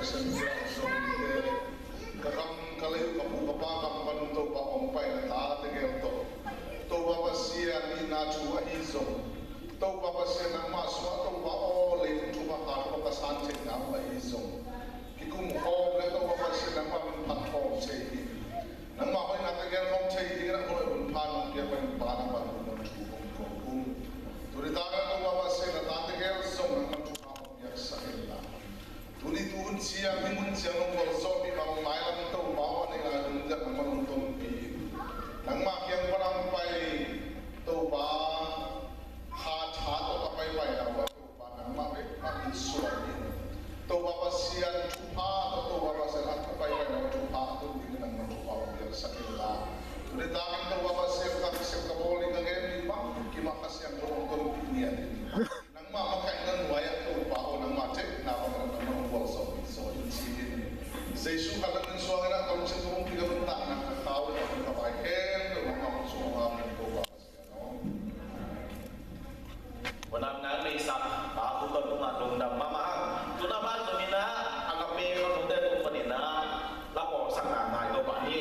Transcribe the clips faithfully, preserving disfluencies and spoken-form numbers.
Ka kam, ka lei, ka pu, ka pa kam pan Topa hong paina tate gel tawh, Topa Pasian itna thu ahi zong, Topa Pasian nangmah sungah Topa aw, leitung thupha khat tawh ka san theihna uh ahi zong, kikum khawm le Topa Pasian nangmah min phat khawm thei hi. Nangmah hoihna tegel hong thei dingin a hun pha nong piak pen Pa nangmah thu hong ko ung. Tuni takin Topa Pasian a tate gel zong nangmah thupha hong piaksak in la. Tuni tu hun ciang, hih mun ciang nong gualzawhpih bang mailam Topa aw, a nei lai hun ciang nangmah nong tonpih in. Nangmah kiang pan hong pai Topa kha tha tawh ka paipaina uh Topa nangmah bek mah in suai in. Topa Pasian thupha tawh, Topa Pasian a ka paipaina uh thupha tawh ding nangmah thupha hong piaksak in la. Tuni takin Topa Pasian ka kisep ka bawl in ka gen ding bang kimah Kha Siangtho hong tonpih ngiat in. Nangmah makaihna nuai-ah Topa aw, nangmah theihna bang nangmah hong gualzawhpih zaw in ci in. Jesu khat lam in suang in a tong cin kong pi ka nuntakna ka khau in a ka vai khempeuh nangmah hong suang hang in Topa. Vanam ngai meisak Pa Khuton tungah lungdam mahmah hang. Tuna ban tuni na a ka pe ka nute tung panin na la pawlsakna ngai lo pa ni.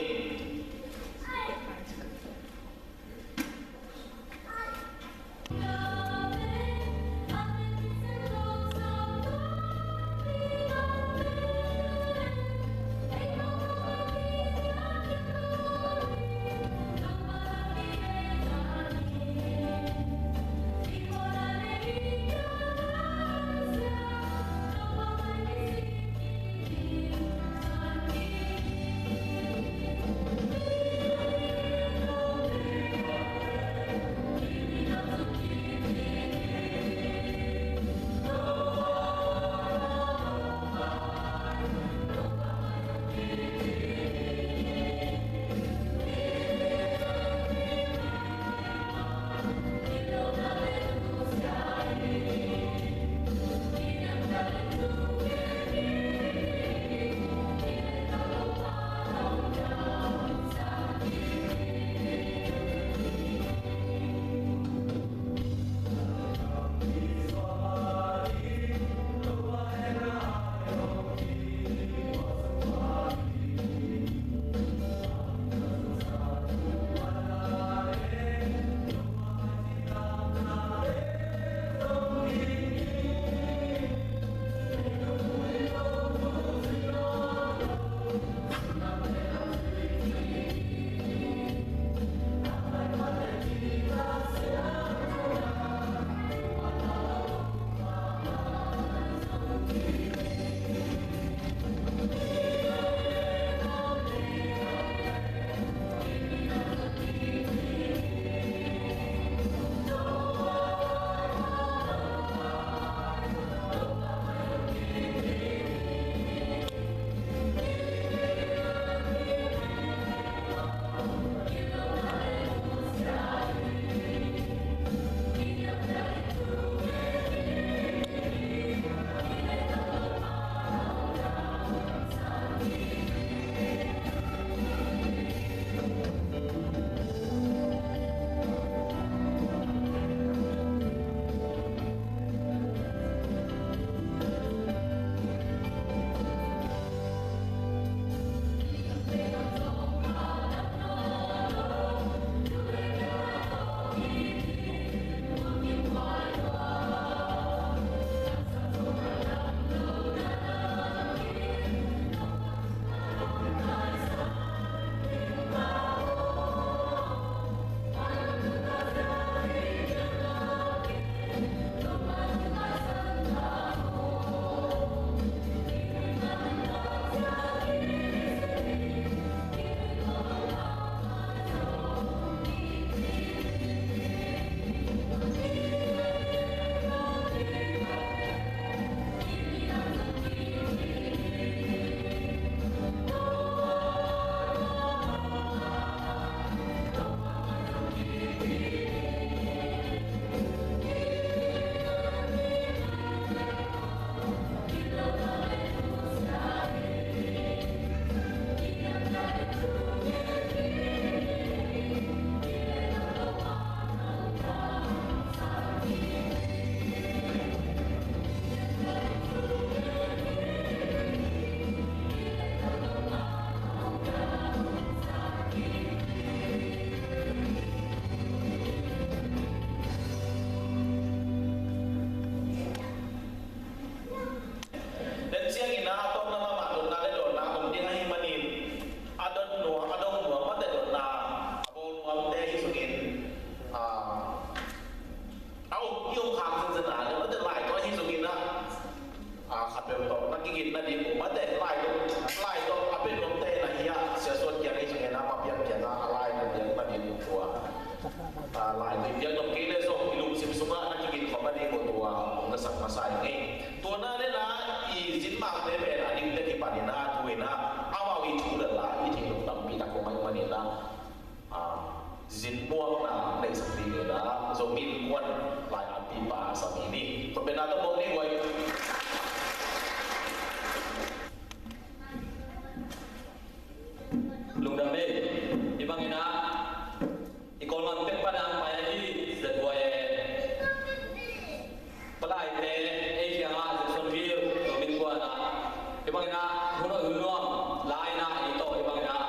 Bangin ah hun hoih hun nuam la-in ah ei tawh hi bangin ah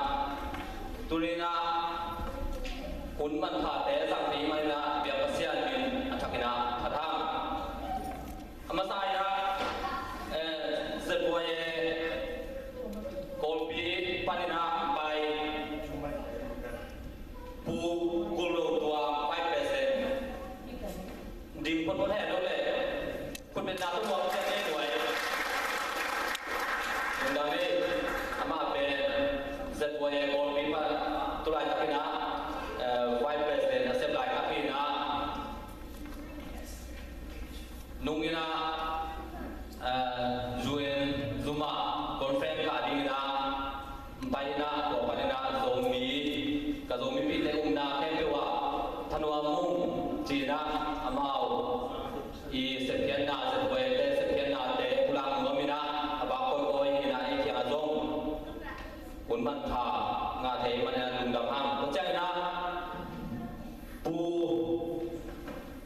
tuni-in ah hun manphate zang thei manin ah biak Pasian min a thakin ah that hang. A masa in ah, eh, Z Y A Kawlpi panin ah pai Pu Gul Lo Tuang, Vice President. Ding photphot hen lo le. Khutbetna tung nuam ciat nei nuai. Lungdam ei, amah pen Z Y A Kawlpi pan tu laitakin ah, eh, Vice President a sep laitak hi-in ah, nung in ah, eh, U N Zuma conference kah dingin ah pai-in ah, tua panin ah Zomi, ka Zomipihte umna khempeuh ah thanuam ung ci-in ah, amau i sepkhiatna, Z Y A-te sepkhiatnate pulak nuamin ah, a bak kawikawi hi-in ah, ei kiangah zong hun manpha ngah thei manin ah lungdam hang. Tua ciangin ah Pu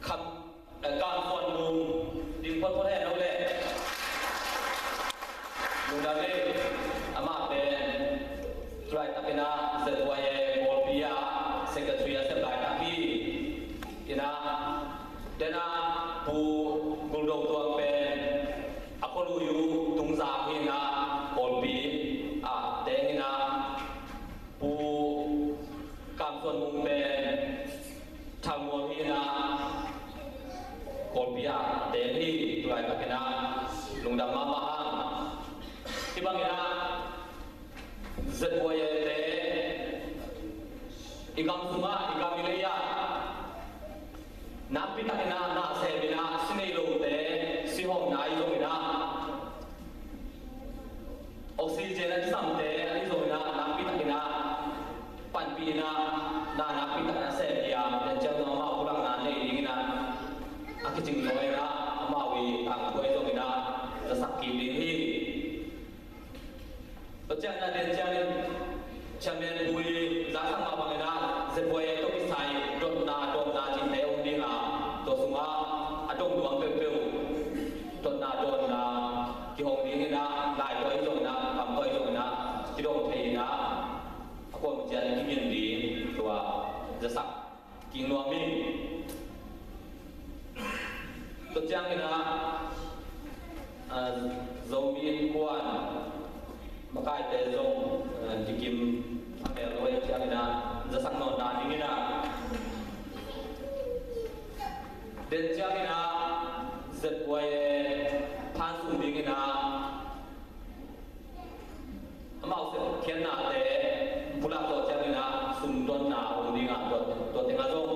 Kham Kam Suan Mung, ding photphot hen lo le. Lungdam ei, amah pen tu laitakin ah Z Y A Kawlpi ah Secretary a sep laitak hi-in ah, den ah Pu Gul Lo Tuang pen a khualuiu Tungzang hi-in ah, Kawlpi ah teng hi-in ah, Pu Kam Suan Mung pen Thalmual hi-in ah, Kawlpi ah teng hi. Tu laitakin ah lungdam mahmah hang. Hih bangin ah Z Y A-te i gam sungah, i gam i lei ah nakpi takin ah na sem in ah, si nei lote sihawmna ahi zongin ah, oxygen a kisamte ahi zongin ah, nakpi takin ah panpih in ah, na nakpi takin ah sem hi a, den ciang zong amau pulakna nei dingin ah, a kicing zaw in ah, amau i tangthu ahi zongin ah zasak kik ding hi. Tua ciangin ah den ciangin Chairman Pu i zaksak mah bangin ah, Z Y A tawh kisai dotna, dawnna cihte om ding a, tua sungah a dong nuam peuhpeuh dotna, dawnna kihong dingin ah, lai tawh ahi zongin ah, kam tawh ahi zongin ah kidong thei in ah, a kuamah ciat in kigin ding, tua zasak kik nuam ing. Tua ciangin ah, ah, Zomi Innkuan makaite zong, ah, kikim a mel lo ahih ciangin ah, zasak nawn nadingin ah, den ciangin ah Z Y A thansung dingin ah, amau sepkhiatnate pulak zawh ciangin ah sum donna om ding a, tua, tua teng ah zong,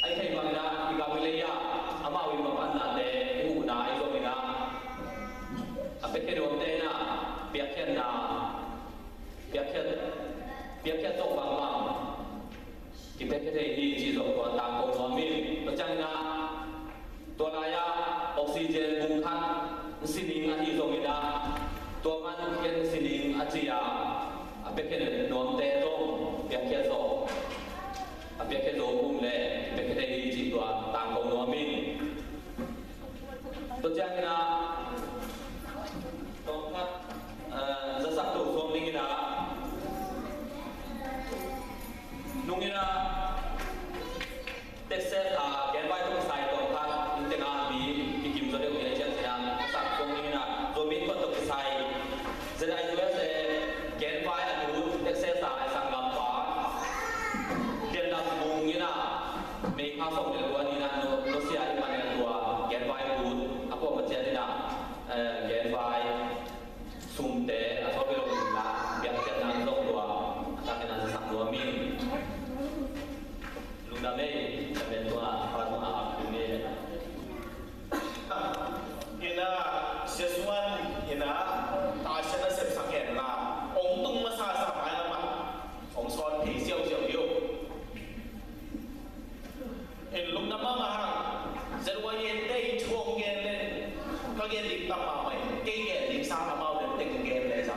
ahih theih bangin ah i gam i lei ah amau i mapannate i huhna ahi zongin ah, a piakhia nuamte in ah piakkhiatna, piakkhiat, piakkhiat zawh bangbang kipiakhia thei hi cih zong tua tangko nuam ing. Tua ciangin ah, tua lai-ah oxygen bung khat sining ahi zongin ah, tua man ken sining a ci a, a piakhia nuamte zong piakhia zawh, a piakhia zawh um leh piakhia thei hi cih tua tangko nuam ing. Tua ciangin ah, tawmkhat, eh, zasak to suak dingin ah, nungin ah, Texas a genvai tawh kisai tawmkhat, in tengah mi kikim zaw deuh hi a, ciang ciang zasak suak dingin ah, Zomi Innkuan tawh kisai Z I U S A genvai a lut Texas a i sanggampa, Lian Lam Mung in ah, May kha sawm le kua ni-in ah, no, no sia i pan in ah tua genvai lut, a kuamah ciat in ah, eh, genvai sumte a sawt ve lo in ah, biakpiakna zong tua a takin ah zasak nuam ing. Lungdam ei, ka pen tua, ka tua a ap ding ei. Ina, Sia Suan, ina, ta sia na sepsak hen la, ong tung masa sa pai la ma, ong sawn thei siausiau hi uh. In lungdam mahmah hang, Z Y A te in thu ong gen leng, ka gen ding tam mahmah in, kei gen ding sang amau den teng gen leng sa.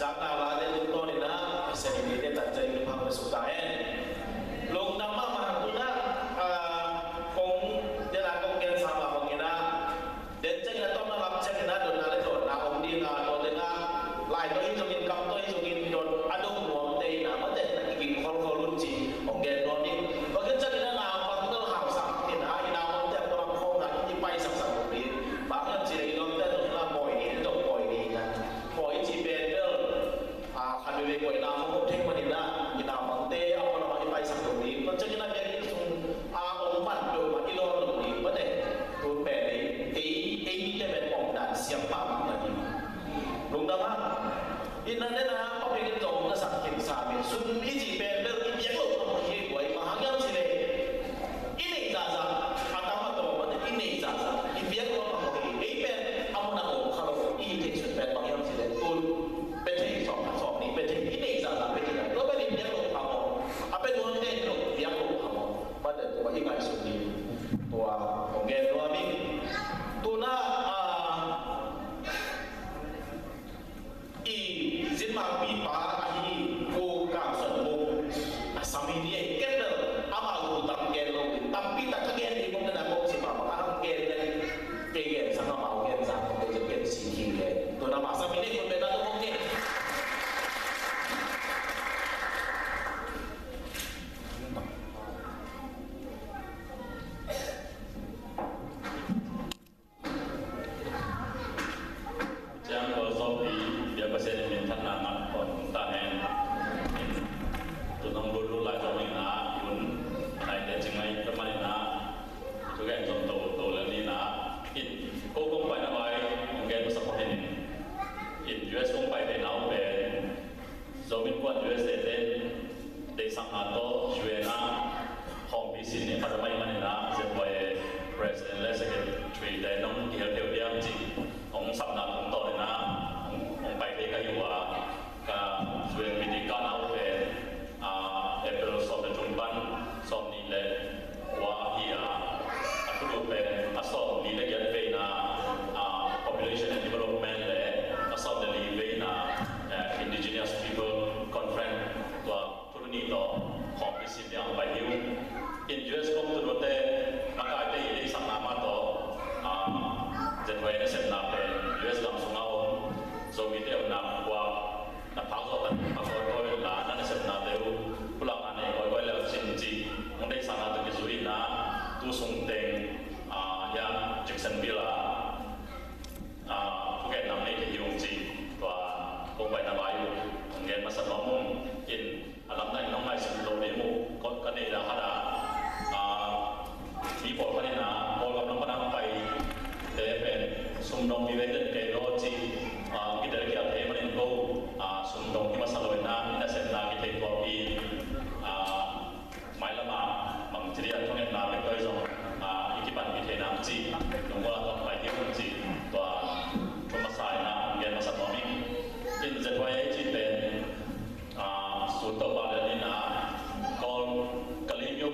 Sangkah late tungtawn in ah, Pasian in eite tanciang in hong phat suk ta hen. Lungdam mahmah. Tu-in ah, ah, kong, tu-in ah kong gensa mah bangin ah, den ciangin ah tawmna lam ciangin ah dotna le dawnna om ding a, tua teng ah lai tawh hi zongin, kam tawh hi zongin, dot a dong nuamte in ah, mate, na kiging kholkhol un ci hong gen nuam ing. Tua khit ciangin ah naupang bel hausa in ah, i naupangte a pualam khawng ah i paisaksak nuam ding. Bang hang hiam cih leh i lawmte zong in ah pawi ni, zong pawi ni in ah. Pawi i cih pen bel, a, khat veivei pawina hong om thei manin ah, i naupangte a pualam ah i paisak lo ding. Tua ciangin ah biakinn sung a om man peuhmah i lawn lo ding, mate. Tu pen ei, ei, eite pen omdan siampa mah hi. Lungdam hang. Inn ah, inn ah, public in zong na sak khin sa pen. Sum i cih pen bel i piak loh phamawh hi, guai, bang hang hiam cih leh i neih zahzah, a tam a tawm, mate, i neih zahzah, i piak loh phamawh hi. Ei pen a mun ah om kha lo, i hih theih sut pen bang hiam cih leh tun pia thei, sawm khat sawm nih pia thei, i neih zahzah pia thei. Tua pen i piak loh phamawh. A pia nuam thei lo, piak loh phamawh. Mate, tua i ngaihsun ding. Tua kong gen nuam ing. Tu-in ah, ah, i zinmangpipa ahi Pu Kang Suan Mung, a sami ni ei, ken bel amau thu tam gen lo, tampi tak ka gen ding, kong gen a kong ci mah bang a hong gen leh kei gen sang, amau gen zah kong gen, gen si hi leh. Tu-in ah amah sami ni ei, kong gen a tua kong gen. Ciang Kawl Sawmpi, bia Pasian in minthanna ngah tawn ta hen. Tu-in hong lutlut lai zong in ah, i hun a naite cing lai ka man in ah, thugen zong to, to lel ni in ah. In, ko kong paina vai, kong gen masa phot in. In, U S kong pai theihna uh pen, Zomi Innkuan U S A te in deihsakna tawh U N ah hawmpi sin ni, a khat a mah ahih manin ah, Z Y A President le Secretary te in hong kihel thei uh hiam cih hong sapna tungtawn in ah, hong, hong pai thei ka hi uh a, ka U N meeting kahna uh pen, ah, April sawm le thum pan sawmnih le kua ahi a, a thulu pen a sawmli le giat veina, ah, population and development le a sawm le li veina, eh, indigenous people conference, tua thulu nih tawh hawmpi sin ding a hong pai hi uh. In, U S kong tun uh teh, makaite i deihsakna mah tawh, ah, Z Y A nasepna pen U S gam sungah om Zomite omna kua na phak zawh khat a kawikawi inla, na nasepnate uh pulakna nei kawikawi le uh cin cih hong deihsakna tawh kizui in ah, tu sung teng, ah, hiah Jacksonville ah, ah, thugen nang nei thei hi ung cih tua kong paina vai uh hong gen masa nuam ung. In, a lamdang in hong ngaihsut lo ding uh, ka neih dah khat ah, ah, mi pawlkhat in ah, Kawlgam lam pan a hong paite pen sum dong mi vei den kei lo cih, ah, kitel kial thei manin ko, ah, sum dong hi masa lo in ah, i nasepna kithei tuakpih, ah, mailam ah bangci ding a thungetna bek tawh zong, ah, i kipanpih thei nang cih, lungmuang a tawh pai hi ung cih, tua thu masa in ah hong gen masa nuam ing. In, Z Y A cih pen, ah, sun Topa le in ah, Kawl, Kalaymyo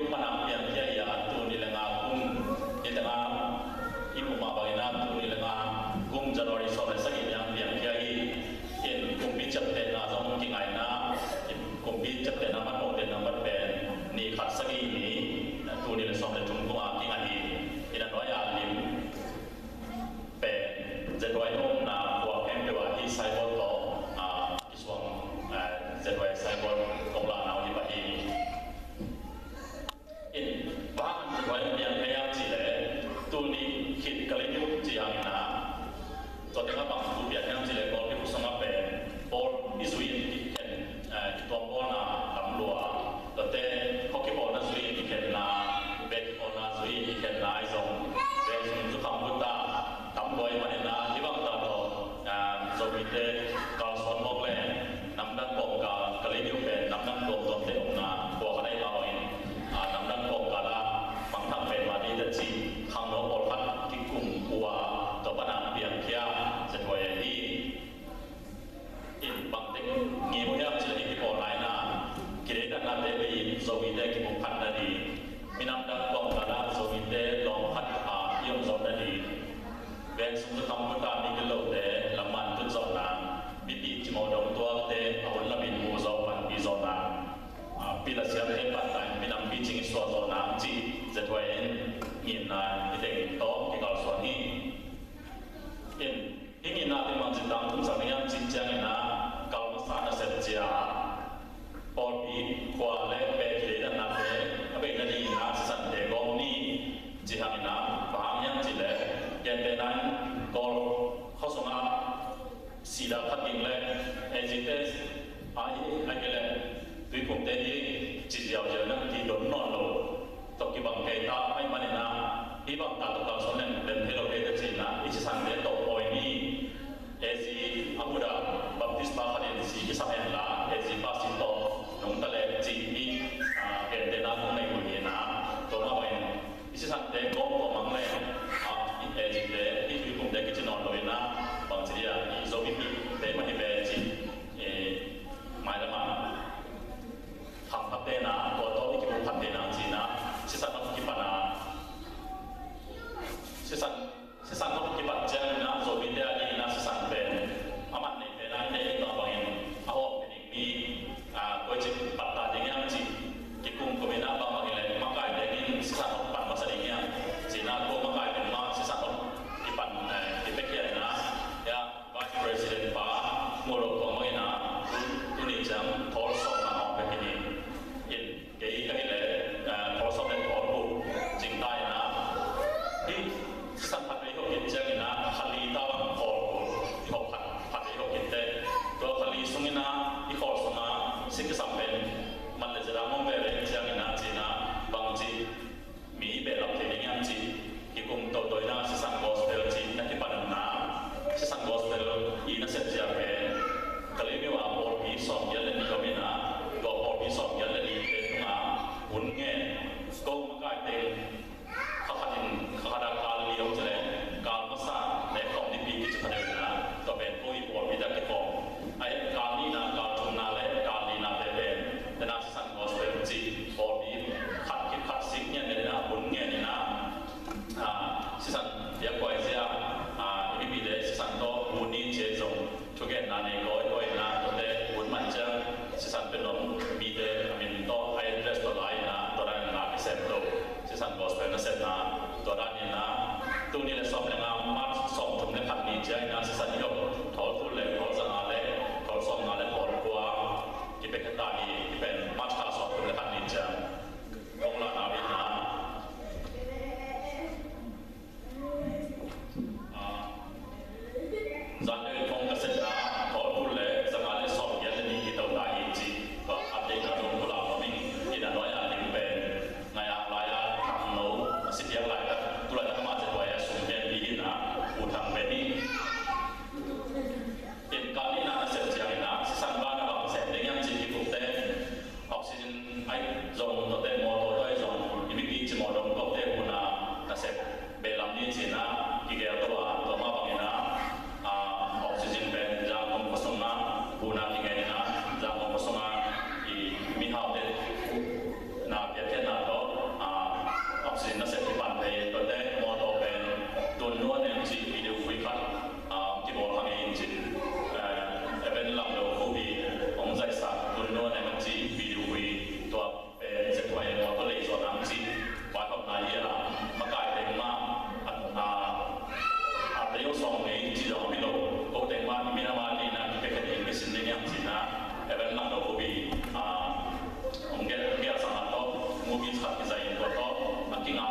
Ngitna i teng tawh kikalsuan hi. In, hih ngitna teng bangci tangtungsak ding hiam cih ciangin ah, kal masa nasep cia pawlpi khua le beh kileina nate a bei nadingin ah sisante gawm ni. Cih hangin ah bang hang hiam cih leh, gentehna in Kawl khua sungah sida khat ding le, AG te ahi, ahih kei leh tuiphumte hi, ci ziauziau in ah kidon nawn lo tawh kibang kei ta ahih manin ah, hih bang kal tawh kalsuan leng lem thei lo hi te ci-in ah, i sisante tawh pawi ni. AG a mut ah Baptist pa khat in si kisam hen la, AG pa si tawh nungta leh cih hih, ah, gentehna kong nei uh hi-in ah, tua mah bangin i sisante gawm tuah mang leh, ah, i AG te, i tuiphumte kici nawn lo-in ah, bangci dia, i Zomipihte mah hi ve cih, eh, mailam ah khangthakte in ah, tua tawh i kipumkhat theihna dingin ah, sisan hong kipan a, sisan, sisan hong kipan ciangin ah, Zomite adingin ah sisan pen a man neih pen a, i neih bangbangin a hawm pih ding hi. Ah, koici pattah ding hiam cih kikumkum in ah, bangbang hi leh makai teng in sisan hong pan masa ding hiam ci-in ah, tua makai teng mah sisan hong kipan, eh, kipia khia in ah, ya, Vice President pa mu lo tuang mah in ah, tu, tuni ciang thawl sawm na hong pia khin hi. In, kei ka hi leh, eh, thawl sawm le thawl guk cing ta in ah, hih sisan khatvei i hawh khit ciangin ah, kha li ta bang khawl kul i hawh khat, khatvei i hawh khit teh, tua kha li sungin ah i khawl sungah si kisam pen man le zedang om veve ciangin ah, ci-in ah, bangci mi behlap thei ding hiam cih kikum toto in ah, sisan gospel cih na kipan in ah, sisan gospel i nasep cia pen Kalaymyo ah pawlpi sawmgiat le nih om in ah, tua pawlpi sawmgiat le nihte tungah hun ngen, ko makai teng kha khat in, kha khat ah kal li om ci leh, kal masa le khawm nipi kici kha deuh in ah, tua pen ko i pawlpi ah kikhawm. Ahih kei leh kal nihna, kal thumna le kal lihnate pen, tena sisan gospel cih pawlpi khat khit khat sik ngian ngian in ah, hun ngen in ah, ah, sisan piakhuai zia, ah, i mipite sisan tawh hun ni ci-in zong thugenna nei kawikawi in ah, tuate hun man ciang sisan pia nuam mite a min tawh, a address tawh la in ah, tua dan in la kisem to. Sisan gospel nasepna tua dan in ah, tuni le sawm le nga, March sawmthum le khat ni ciangin ah sisan i hawh thawl kul le thawl zanga le thawl sawmnga le thawl kua kipia khia ta hi. Hih pen March kha sawmthum le khat ni ciang kong la na in ah, ah, zan deuh in kong ka sepna thawl kul le zanga le sawmgiat le nih kito ta hi ci. Tua update na zong pulak nuam ing. In a nuai a ding pen ngai a lai a thang no a si piak laitak, tu laitak a mah zia tua a sum pianpih in ah, U Thang pen hi. In kal nihna nasep ciangin ah, sisan ban ah bang sem ding hiam cih kikum teh, oxygen ahi zong, tuate mawtaw tawh ahi zong, i mipi cimawh dong kawkte hun ah nasep behlap ni ci-in ah kigel to a, tua mah bangin ah, ah, oxygen pen Zangkong khua sungah hun ah kingen in ah, Zangkong khua sungah i mihaute na piakkhiatna tawh, ah, oxygen nasep kipan thei, tuate mawtaw pen tun nuam ing cih video khui khat, ah, kibawl kha ngei in ci. Eh, Evan Lam Lo Khup in hong zaihsak, tun nuam ing cih video khui, tua pen zia tua in mawtaw lei zaw nang cih vaihawmna hi a, makai teng mah, ah, ah, a tei uh sawm ngei cih zong om hi lo, ko teng mah i minam a ding in ah kipiakhia ding, kisin ding hiam ci-in ah, Evan Lam Lo Khup in, ah, hong gel, hong gelsak a tawh, movie khat kizai in tua tawh a kingak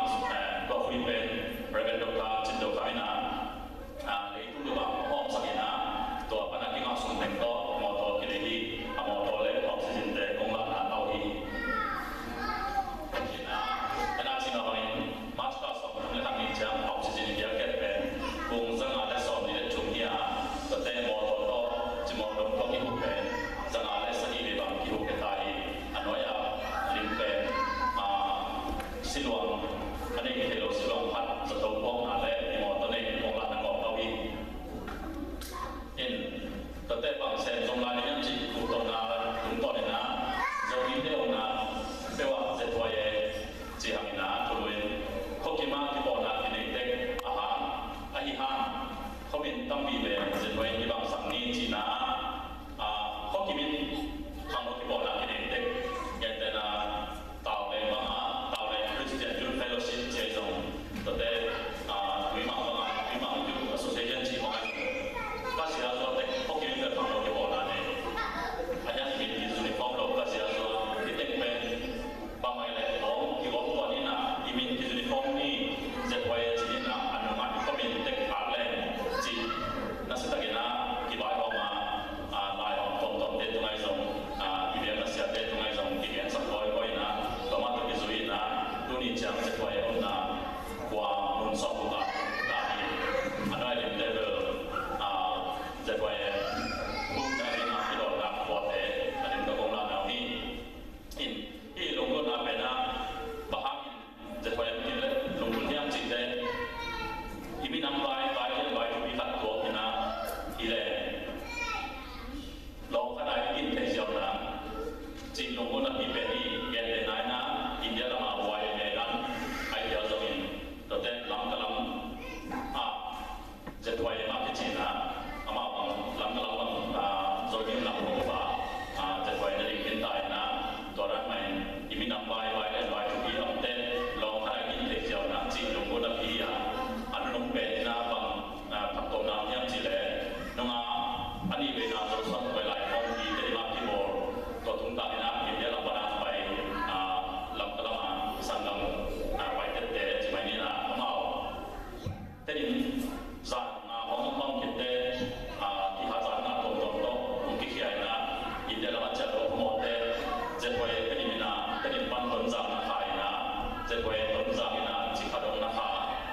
Zehuai Tonzang in a cikha dong na kha,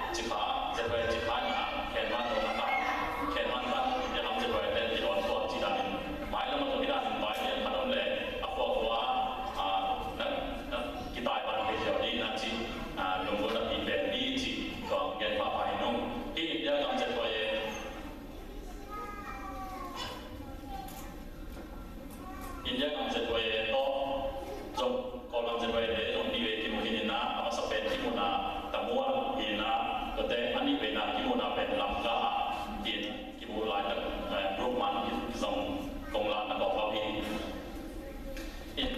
cikha, Zehuai cikha in a khenman dong na kha, khenman khat India lam Zehuai ten kidawn tuak ci danin, mailam a zong hi danin bai lian khat om leh a khuakhua, a, na, na kitai ban kei ziau ding na ci, a, lunggulh na pi pen ni ci, tuang gen pahpah hi nung. Hi India gam Zehuai India gam Zehuai tawh zong Kawlgam Zehuai te zong nih vei kimu khin in a, a masa pen kimuhna Tamual hi in a, tuate a nih veina kimuhna pen Lamka hi in, kimuh laitak, eh, group man kizong kong lahna kawk hi. In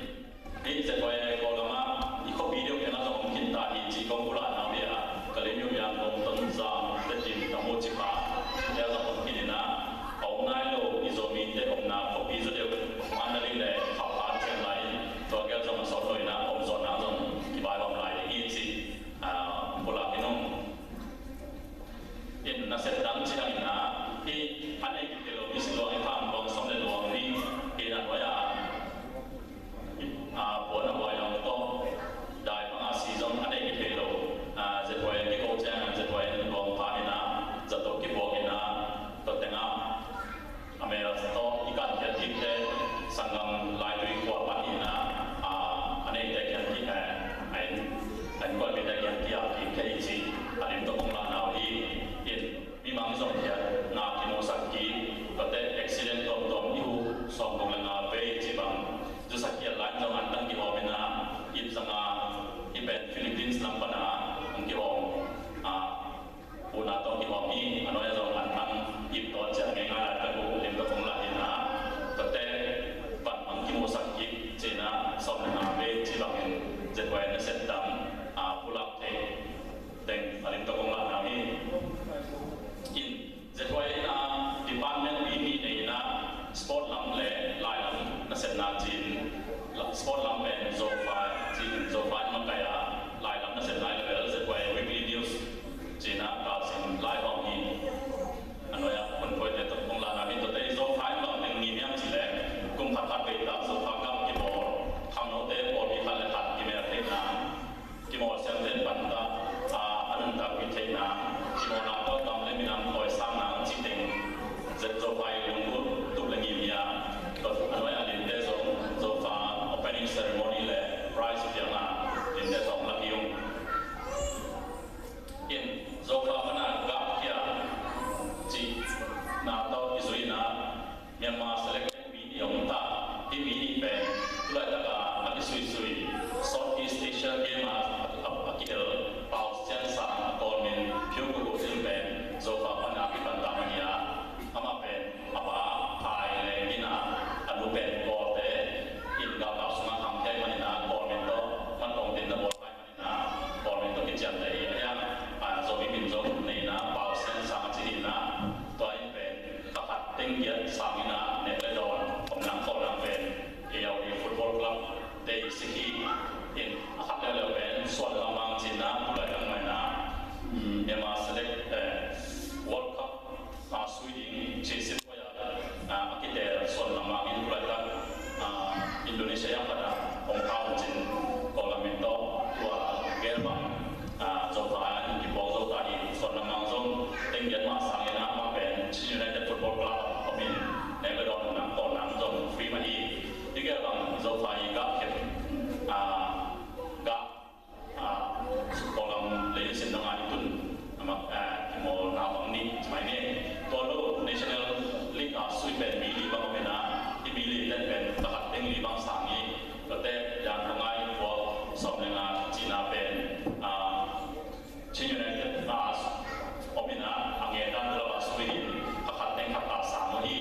Hih Zehuai Kawlgam ah i khuapi deuh teng ah zong om khin ta hi ci kong pulakna uh hi a, Kalaymyo, Yangon, Tonzang, Tedim, Tamu, cikha te ah zong om khin in a, a om nai lo i Zomite omna khuapi zaw deuh Mandalay le Khampat, Chiang Mai, tua gel zong a sawt lo in a, om zawh nang zong kibai bang lai ding hi ci, ah, pulak in ung. In nasep dang ci dang in a, hih a nei kipia lo misi luang i phan luang sawm le luang nih hi in a, nuai a, a, puan a buai lo tawh dai bang a si zong a nei kipia lo, a, Zehuai kiko ciang Zehuai luang pha in a, zato kibuak in a, tua teng a, a mel tawh i kankhiat kikte sanggam laitui khua pan hi in a, a, a neite kiang kik, eh, a inn, a innkuanpihte kiang kiak kik thei hi ci a lim tawh kong lahna uh hi. In mimang i zomkhiatna kimusak kik, tuate accident tuamtuam i huh sawmguk le nga vei ci bang, zusak khial lai in zong antang kihawm in a, ip zanga i pen Philippines lam pan a hong kihawm, a, Puna tawh kihawm hi. A nuai ah zong antang ip tawh ciah ngeingai laitak uh lim tawh kong lah hi in a, tuate van mang kimusak kik ci in a, sawm le nga vei ci bangin Zehuai nasep dang, a, pulak thei teng a lim tawh kong lahna uh hi. In Zehuai in a department pi nih nei in a, sport lam le lai lam nasepna ci in, la-, sport lam pen Zofa ci in, Zofa in makaih a, lai lam nasepna hi leh bel Zehuai Weekly News ci in a kalsim lai hawm hi. A nuai ah hun phoite tawh kong lahna hi. Tuate Zofa in bang teng ngim hiam cih leh, kum khat khat vei tak Zofa Cup kibawl, khangnote pawlpi khat le khat kimel theihna, kimawl siamte pan ta, a, a nuntakpih theihna, kimawlna tawh gam le minam thawi sang nang cih teng Zofa i lunggulh tup le ngim hi a, tua a nuai a linte zong Zofa opening ceremony le prize piakna linte zong la hi ung. In Zofa pan a gahkhia cihna tawh kizui in a, Myanmar select mi nih om ta. Hih mi nih pen tulaitak a a kisuisui Southeast Asia Game a, a, a, a kihel Pau Sian Sang, a Kawl min Phiu Ku Ku Sin pen Zofa pan a kipan ta mah hi a, amah pen a pa Khai Leng in a, a nu pen Kawlte in galkap sungah kham thei man in a, Kawl min tawh man kong tin na bawl pai man in a, Kawl min tawh kiciamteh hi a, a, Zomi min zong nei in a, Pau Sian Sang a ci hi in a, tua in pen ka khat teng giat sang in a, nek le dawn om nang khawl nang pen A L D Football Club te i sik hi. In a khat leuleu pen Suan Lamang ci in a, tulaitak mah in a, mm, Myanmar select, eh, World Cup, ah, sui ding ci sin a, a kiteel Suan Lamang in tulaitak, ah, Indonesia yang pan a hong kau cin, Kawlgam min tawh tua gel bang, ah, Zofa in kipuak zo ta hi. Suan Lamang zong teng giat mah sang in a, amah pen Chin United Football Club om in, nek le dawn nang khawl nang zong free mah hi. Hih gel bang Zofa i gahkhiat, ah, gah Ah, Kawlgam lei sin dong a i tun, amah, ah, kimawlna bang nih ci mai ni. Tua lo National League a sui pen mi li bang om in a, hih mi li ten pen ka khat teng li bang sang hi. Tuate Yangon a i puak sawm le nga cihna pen, ah, Chin United a om in a, a ngen dan tua lo a sui in, ka khat teng khat ta sang uh hi.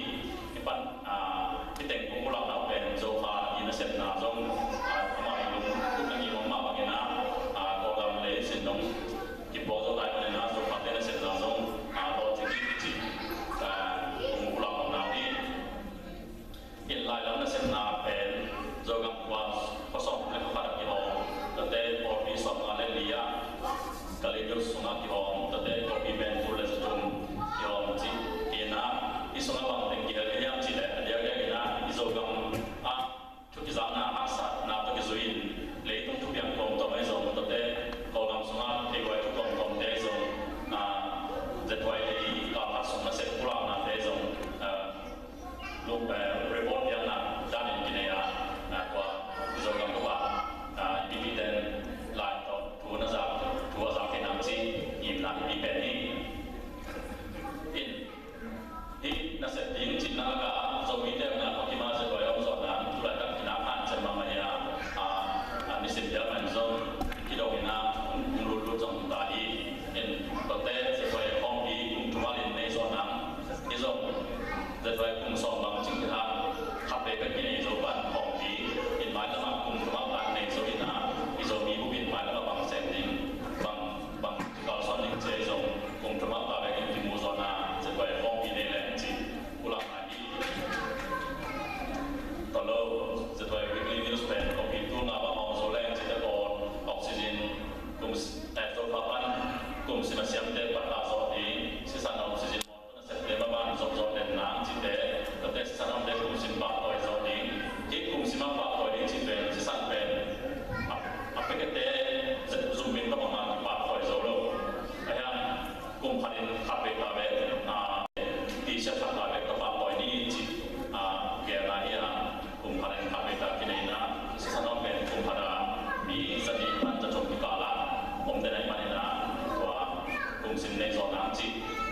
Hih pan, ah, hih teng kong pulakna uh pen Zofa i nasepna zong, ah, amah i lungtup na ngim mah bangin ah, ah, Kawlgam lei sin dong kipuak zo lai manin ah, Zofa te nasepna zong, ah, lawh cing hi ci, ah, kong pulak nopna uh hi. Hih lai lam nasepna pen Zogam khua, khua sawm le khua khat ah kihawm, tuate pawlpi sawmnga le li ah, Kalay Hills sungah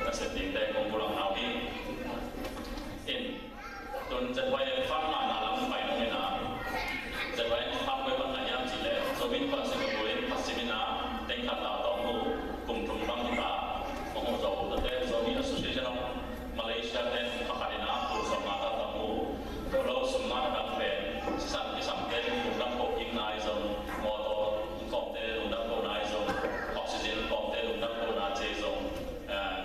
Nasep dingte kong pulak nau hi. In, tun Z Y M fund ngahna lam pai nung in a, Z Y M fund koi pan ngah hiam cih leh Zomi Innkuan Singapore in Pacific in a teng khat ta tawng uh, kum thum bang hi ta, kong uh zo, tate Zomi Association of Malaysia te pakhat in a kum sawm nga ta tawng uh, lo sum nga ta dang pen, sisan kisam te lungdam ko ing nai zong, mawtaw kawmte lungdam ko nai zong, oxygen kawmte lungdam ko na ci zong, eh,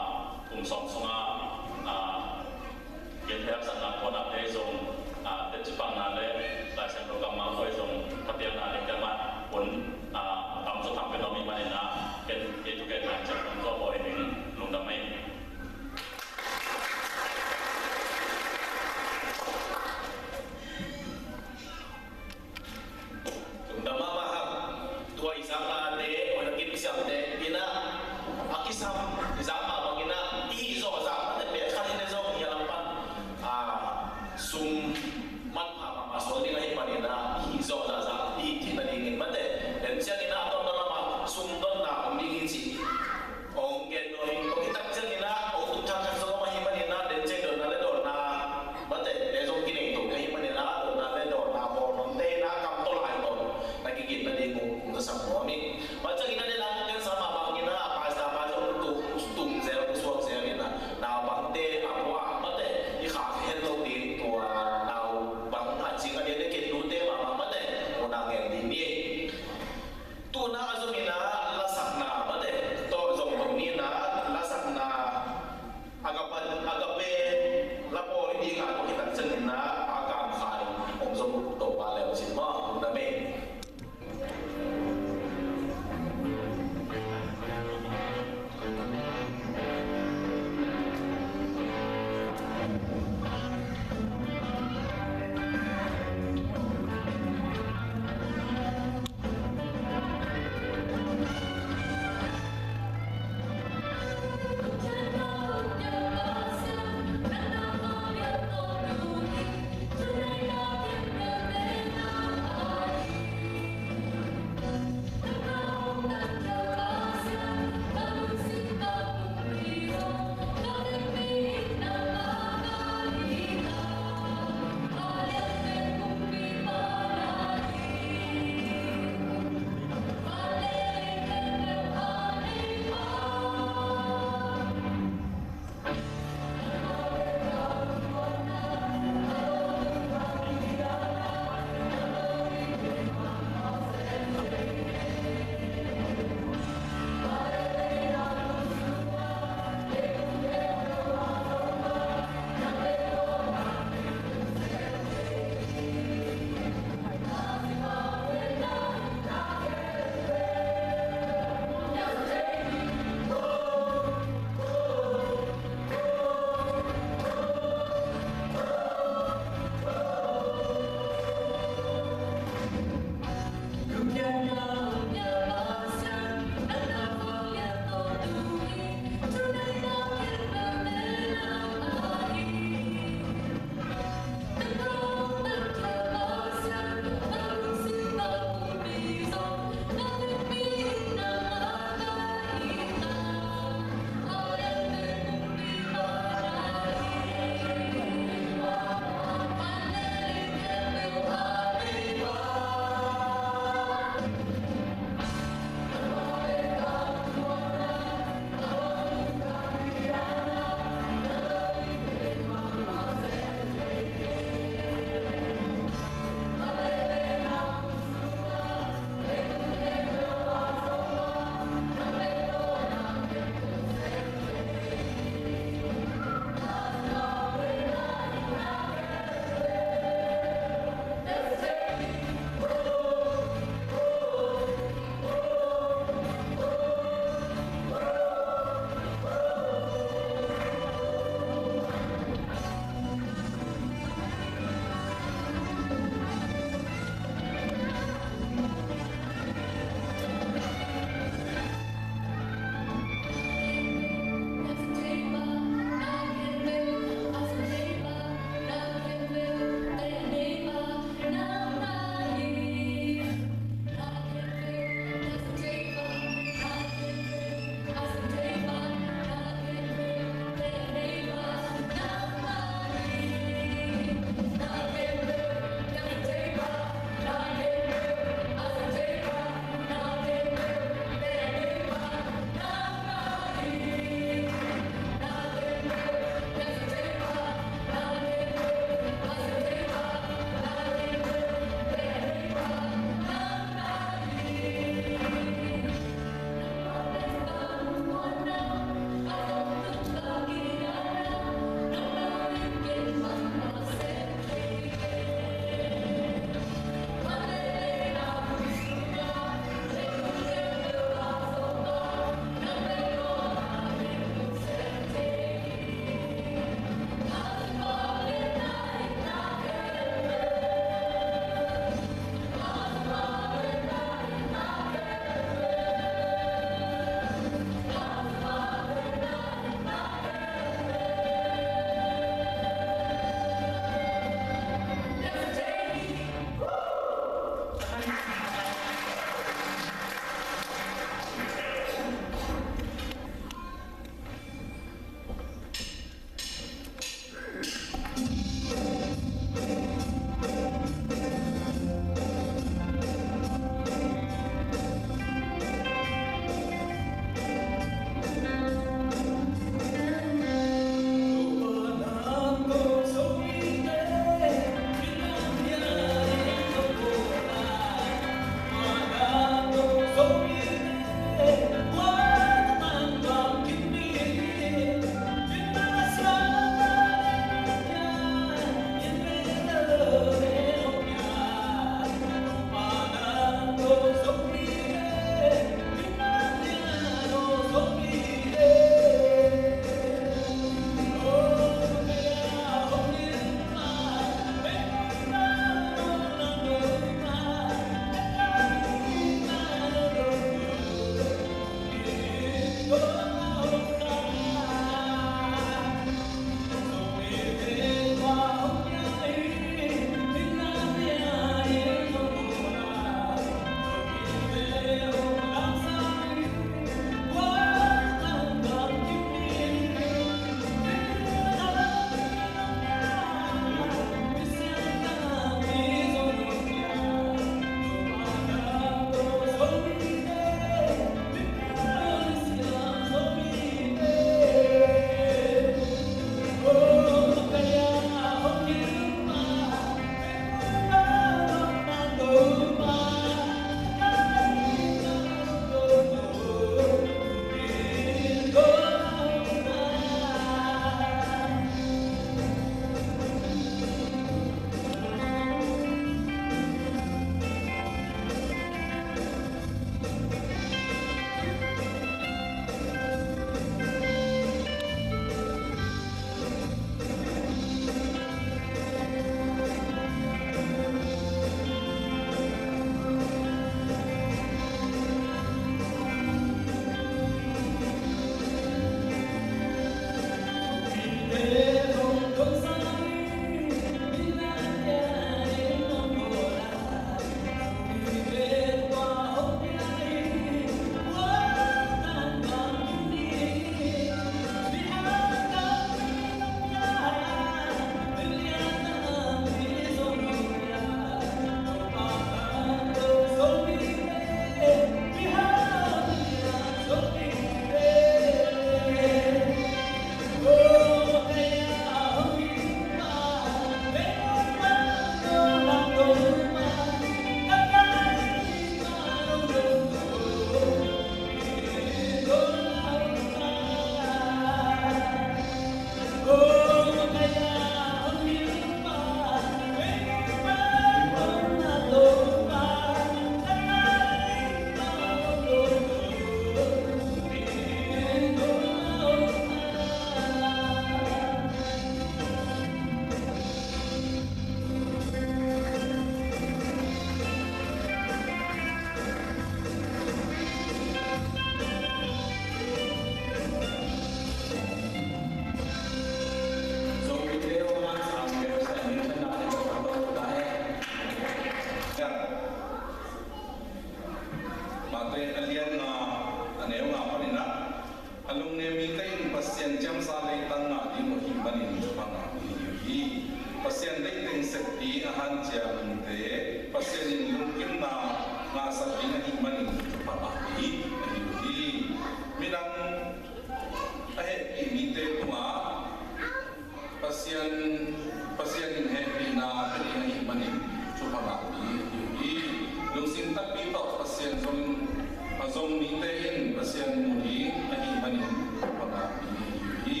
Zong mite in Pasian mu ding ahih manin thupha ngah mi ahi hi.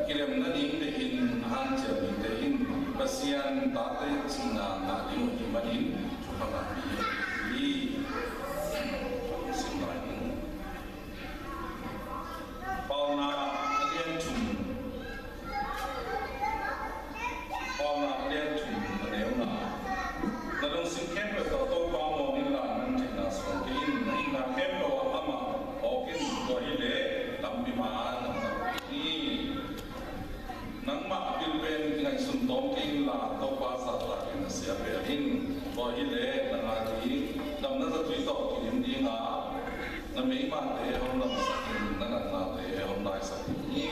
Kilem nading deih in a hanciam mite in Pasian tate cihna ngah ding ahih manin thupha ngah mi ahi hi. Sim lai ning. Paunak a lian thum. Paunak a lian thum, a neu nga. Na lungsim khempeuh tawh Topa muang inla, nang theihna suang kei in. Na hihna khempeuh ah amah phawk in. Tua hileh lampi ma-in na om hi. Nangmah pil pen kingaihsun tawm kei inla, Topa zahtak in na sia beel in. Tua hileh nang ading damna zatui tawh kidim ding a, na meimate hong damsak in, na natnate hong laisak ding hi.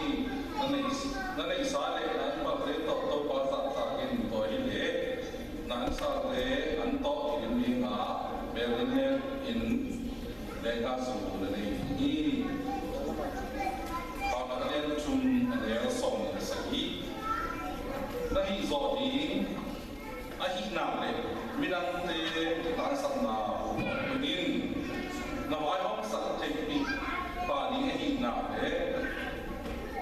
Na neih, na neihsa le na anpalte tawh Topa zahtak in. Tua hileh na ansalte an tawh kidim ding a, beel in, leng in, leng a zu na nei ding hi. Paunak a lian thum, a neu sawm le sagih. Na hih zawh ding ahih nak leh midangte tangsapna uh tawh tun in. Na vaihawmsak theihpih pah ding ahih nak leh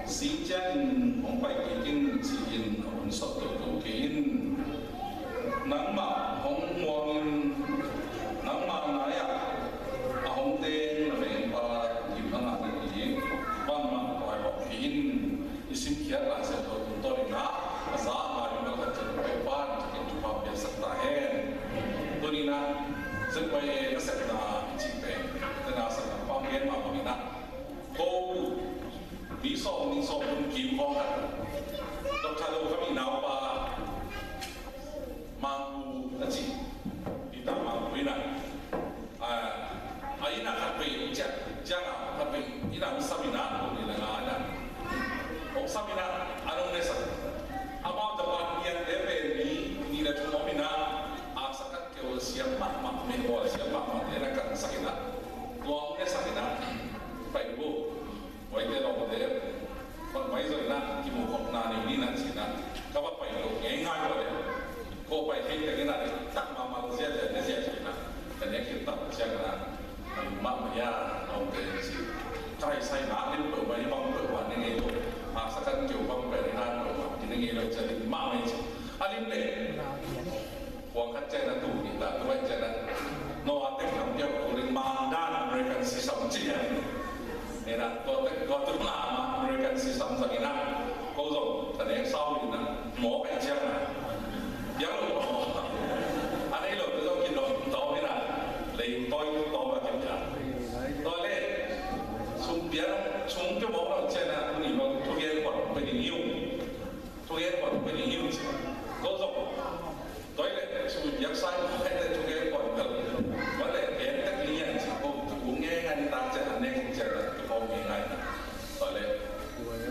sing ciangin hong pai kik in, ci-in a hun sawt toto kei in. Nangmah hong muangin, nangmah nai-ah a hong teng na vengpa gim a ngah nading bangmah vaihawm kei in. I simkhiat Lai Siangtho tungtawn in ah, a za a ngai mi khat ciat Topa in thupha piaksak ta hen. Tuni-in ah Z Y A nasepna i cih pen, tena sakna pang gen mah bangin ah, ko mi sawm, mi sawm kum kim khawng khat, Doctor Lo Kham Ih naupa, Mangku a ci, Peter Mangku in ah, a, a inn ah khat vei ciah, ciah a khat vei inn ah hong sam in ah, kum nih le nga in ah, hong sam in ah, an hong nesak. Amau Japan piangte pen mi nih le thum om in ah, aksa khat keu siam mahmah, mehbawl siam mahmahte na kansak in ah, tua hong nesak in ah, pai uh. Huaite lawmte, bang mai zawh in ah kimuh khopna nei ni na ci-in ah, ka va pai lo ngeingai uh a leh, ko pai thei teng in ah, tak mahmah lo ziahziah, ne ziahziah in ah, ka nek khit tak ciangin ah, mahmah ia, lawmte ci. Ka hai sai na lim peuhmah, i bang peuhmah ne ngei lo, a sakan keu bang pen i na peuhmah, i ne ngei lo ciah lim mahmah ci. A lim leh kuang khat ciang na tu ni ta, tu bai ciang na. No a tek lam piak ko ring mang dan American sisam ciang. Ni na, tua tek, tua tu na ma American sisam zang in ah. Ko zong, ta nek sau in ah. Mo kai ciang na. Piak lo mo. A nei lo, tu zong kin lo, tawm in ah. Lei toi, tawm a kin ciang. Tua leh, sum piak, sum piak mo lo ciang na, tu ni lo, tu gen kuan, pe ni hiu. Tu gen kuan, pe ni hiu ciang. Ko zong. Tua leh, sum piak sai mawk kei leh thugen kuan bel. Tua leh, gen tek ni a ci ko, thu ngen ngan tak ciang a nek ciang a, thu ko ngen ngai na. Tua leh,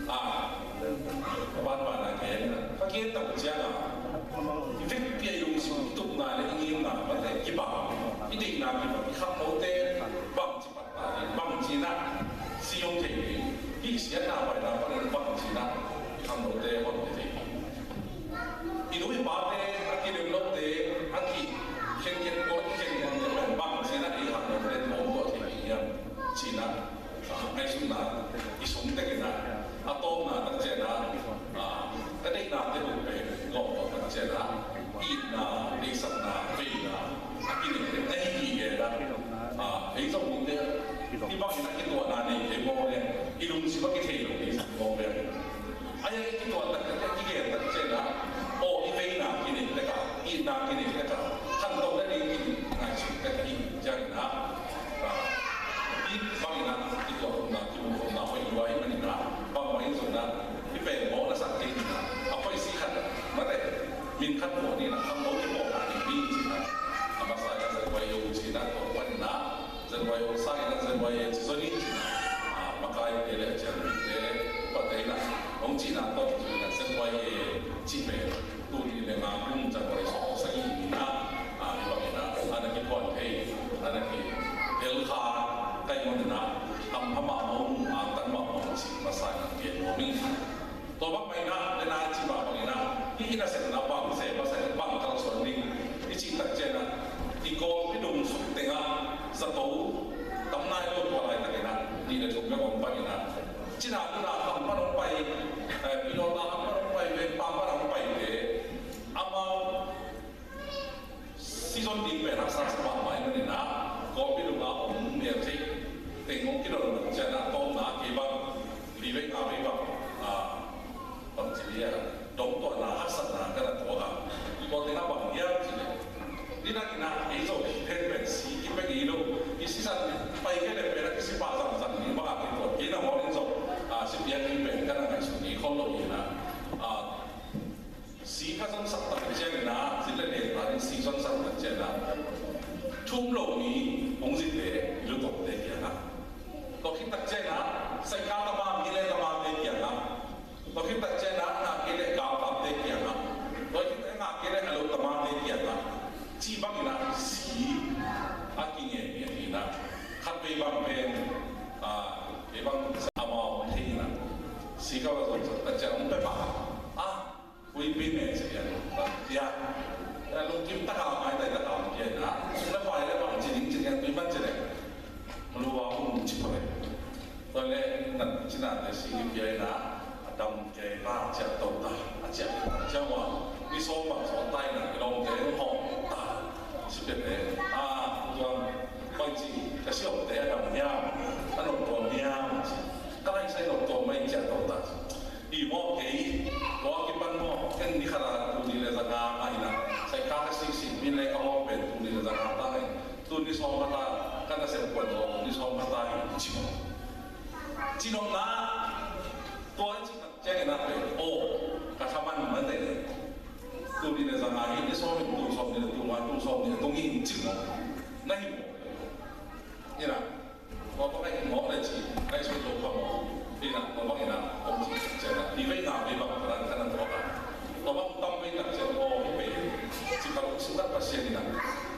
a, ka ban ban a gen na. Ka gen tak ciang a, i vekpi a i lungsim i tupna leh i ngimna, tua leh, kibang, i deihna kibang, i khangnote bang ci Bangci in ah si hong thei ding, hih siatna paina panin bangci in ah i khangnote hon thei ding. I nu i pate, a kilem lote, a kikhenkhen, kol kikhenkhen te pen bangci in ah i khangnote hong tuah thei ding hiam ci-in ah, a, ngaihsutna i sung tek in ah, a tawpna tak ciang ah, a, ka deihna te uh pen gawmtaw tak ciang ah, itna, deihsakna, veina a kinei tek na hi hi gen ah, a, ei zong mite hih bangin a kituahna nei kei mawk leh, i lungsim a kithei lo kei mawk leh, a, i kituah tak ciang, i kigen tak ciang ah, aw, i veina kinei tek a, itna kinei tek a, khantohna ding kingaihsun tek a, i ciangin ah, a, hih bangin ah kituah khopna, kimu khopna hoih lua ahih manin ah, bangmah in zong ah, hih pen mawhna sak kei in ah, a poi si khat ah, mate, min khat mawh ni in ah, khangno kipawlna nei ni ci-in ah, a masa in ah Z Y O ci-in ah, tua pan in ah, Z Y O sang in ah Z Y A ci zaw ni ci-in ah, a, makaite leh a ciangmite, upate in ah hong cihna tawh ci-in ah Z Y A cih pen, tul nih leh nga kum January sawm sagih ni in ah, a, hih bangin ah, a na kiphuan thei, a na kihel kha, ka hih manin ah, hampha mahmah, angtang mahmah ci masa in ah gen nuam ing. Tua bang mah in ah, le na ci mah bangin ah, hih i nasepna bang se masa in ah, bang kalsuan ding i cih tak ciang ah, i kawm i dong suk teng ah zato tam nai lo sa sa mahmah ahih manin ah, kawlpi lung ah om mel thei teng hong kidon ciangin ah, tawpna kei bang, li vei nga vei bang, ah, bang ci dia, dongtuahna, haksatna ka na tuak a. Tua teng ah bang hiam cih leh, nidang in ah ei Zomi pen si kipia ngei lo. I sisan pai kei leh pen a kisi pah zangzang ding bang a kituak kei na maw, in zong, ah, si piak ding pen ka na ngaihsun ngei khol lo hi na. Ah, si ka zonsak tak ciangin ah, si le le ta in si zonsak tak ciangin ah, thu um lo mi hong zite, i lutongte kiangah. Tua khit tak ciangin ah, saikha tama, mi le tamate kiangah. Tua khit tak ciangin ah, ngah kei leh galkapte kiangah. Tua khit tak ngah kei leh a lo tamate kiangah. Cih bangin ah si a kingen mi ahi na. Khatvei bang pen, ah, kei bang amau thei na. Si ka va zonsak tak ciangin hong pia pah. Ah, Ui, pi me ci pian. Ya. Ya, lungkim taka mai tai taka pian na. Sung le pai le bang ci ding ci ding, pi man ci le. Malu wa hum ci pore. Tua le nan ci na te si pian na. A dam ke ta cia to ta. A cia, cia wa. Ni so bang so tai na, long te ho ta. Si pian le. A, tuan. Bang ci, ka si om te a dam niam. A nong tuan niam. Ka lai sai nong tuan mai cia to ta. I mawh kei, mawh a kipan mawh, ken ni khat a tul nih le za nga ngah in ah, saikha ka sik sik, mi le ka mawh pen tul nih le za nga ta ngah in, tul nih sawm khat a, ka nasem kuan mawh, tul nih sawm khat a hi, ci mawh. Ci nop na, tua in ci tak ciangin ah pen, aw, ka thaman mah te, tul nih le za nga hi, nih sawm in, tul sawm nih le tul nga, tul sawm nih le tul nih in ci mawh. Na hi mawh. Ina. Tua bang a i mawh le ci, a i sut lo kha mawh. Ina, tua bang ina, om ci ciang a, i vei nga vei bang, ran kan an tua bang. Tua bang tam vei tak ciang, aw, i vei. Ci kha lo, sung tak Pasian ina.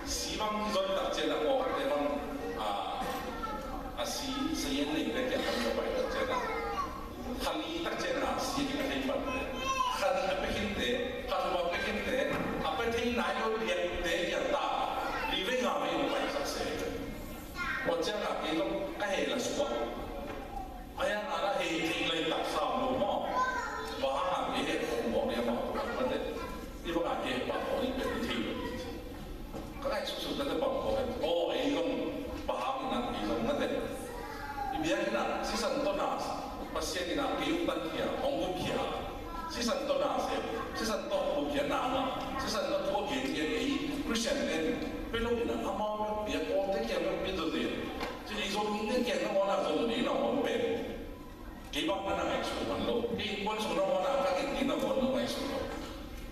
Si bang zon tak ciang a, aw, te bang, a, a si, si en nei te ciang a, pai tak ciang a. Kha li tak ciang a, si ki ka thei pan. Kha li a pe khin te, kha thum a pe khin te, a pe thei nai lo lian te ciang ta. I vei nga vei pai sak se. Tua ciang a kei zong ka heh la suak. A hiang a la heh thei lai tak sam lo maw. Bang hang a kei heh khong mawk liam a tua mate. I bang a heh pah khong i pen i thei lo. Ka ngaihsut sut mate bang khong. Aw, ei zong bang hang na ei zong mate. I biakinn ah sisan tawh na Pasian in a kei hong tankhia, hong gupkhia. Sisan tawh na sem, sisan tawh gupkhiatna ngah, sisan tawh thu a gen gen ei Khristian ten pia lo in a, amau bek pia, kawmte kiang bek pia zaw zen. Ci ei Zomite kiang nangawn a zong ding nangawn pen kei bang na ngaihsun man lo. Kei innkuan sung nangawn a ka gen ding nangawn na ngaihsun lo.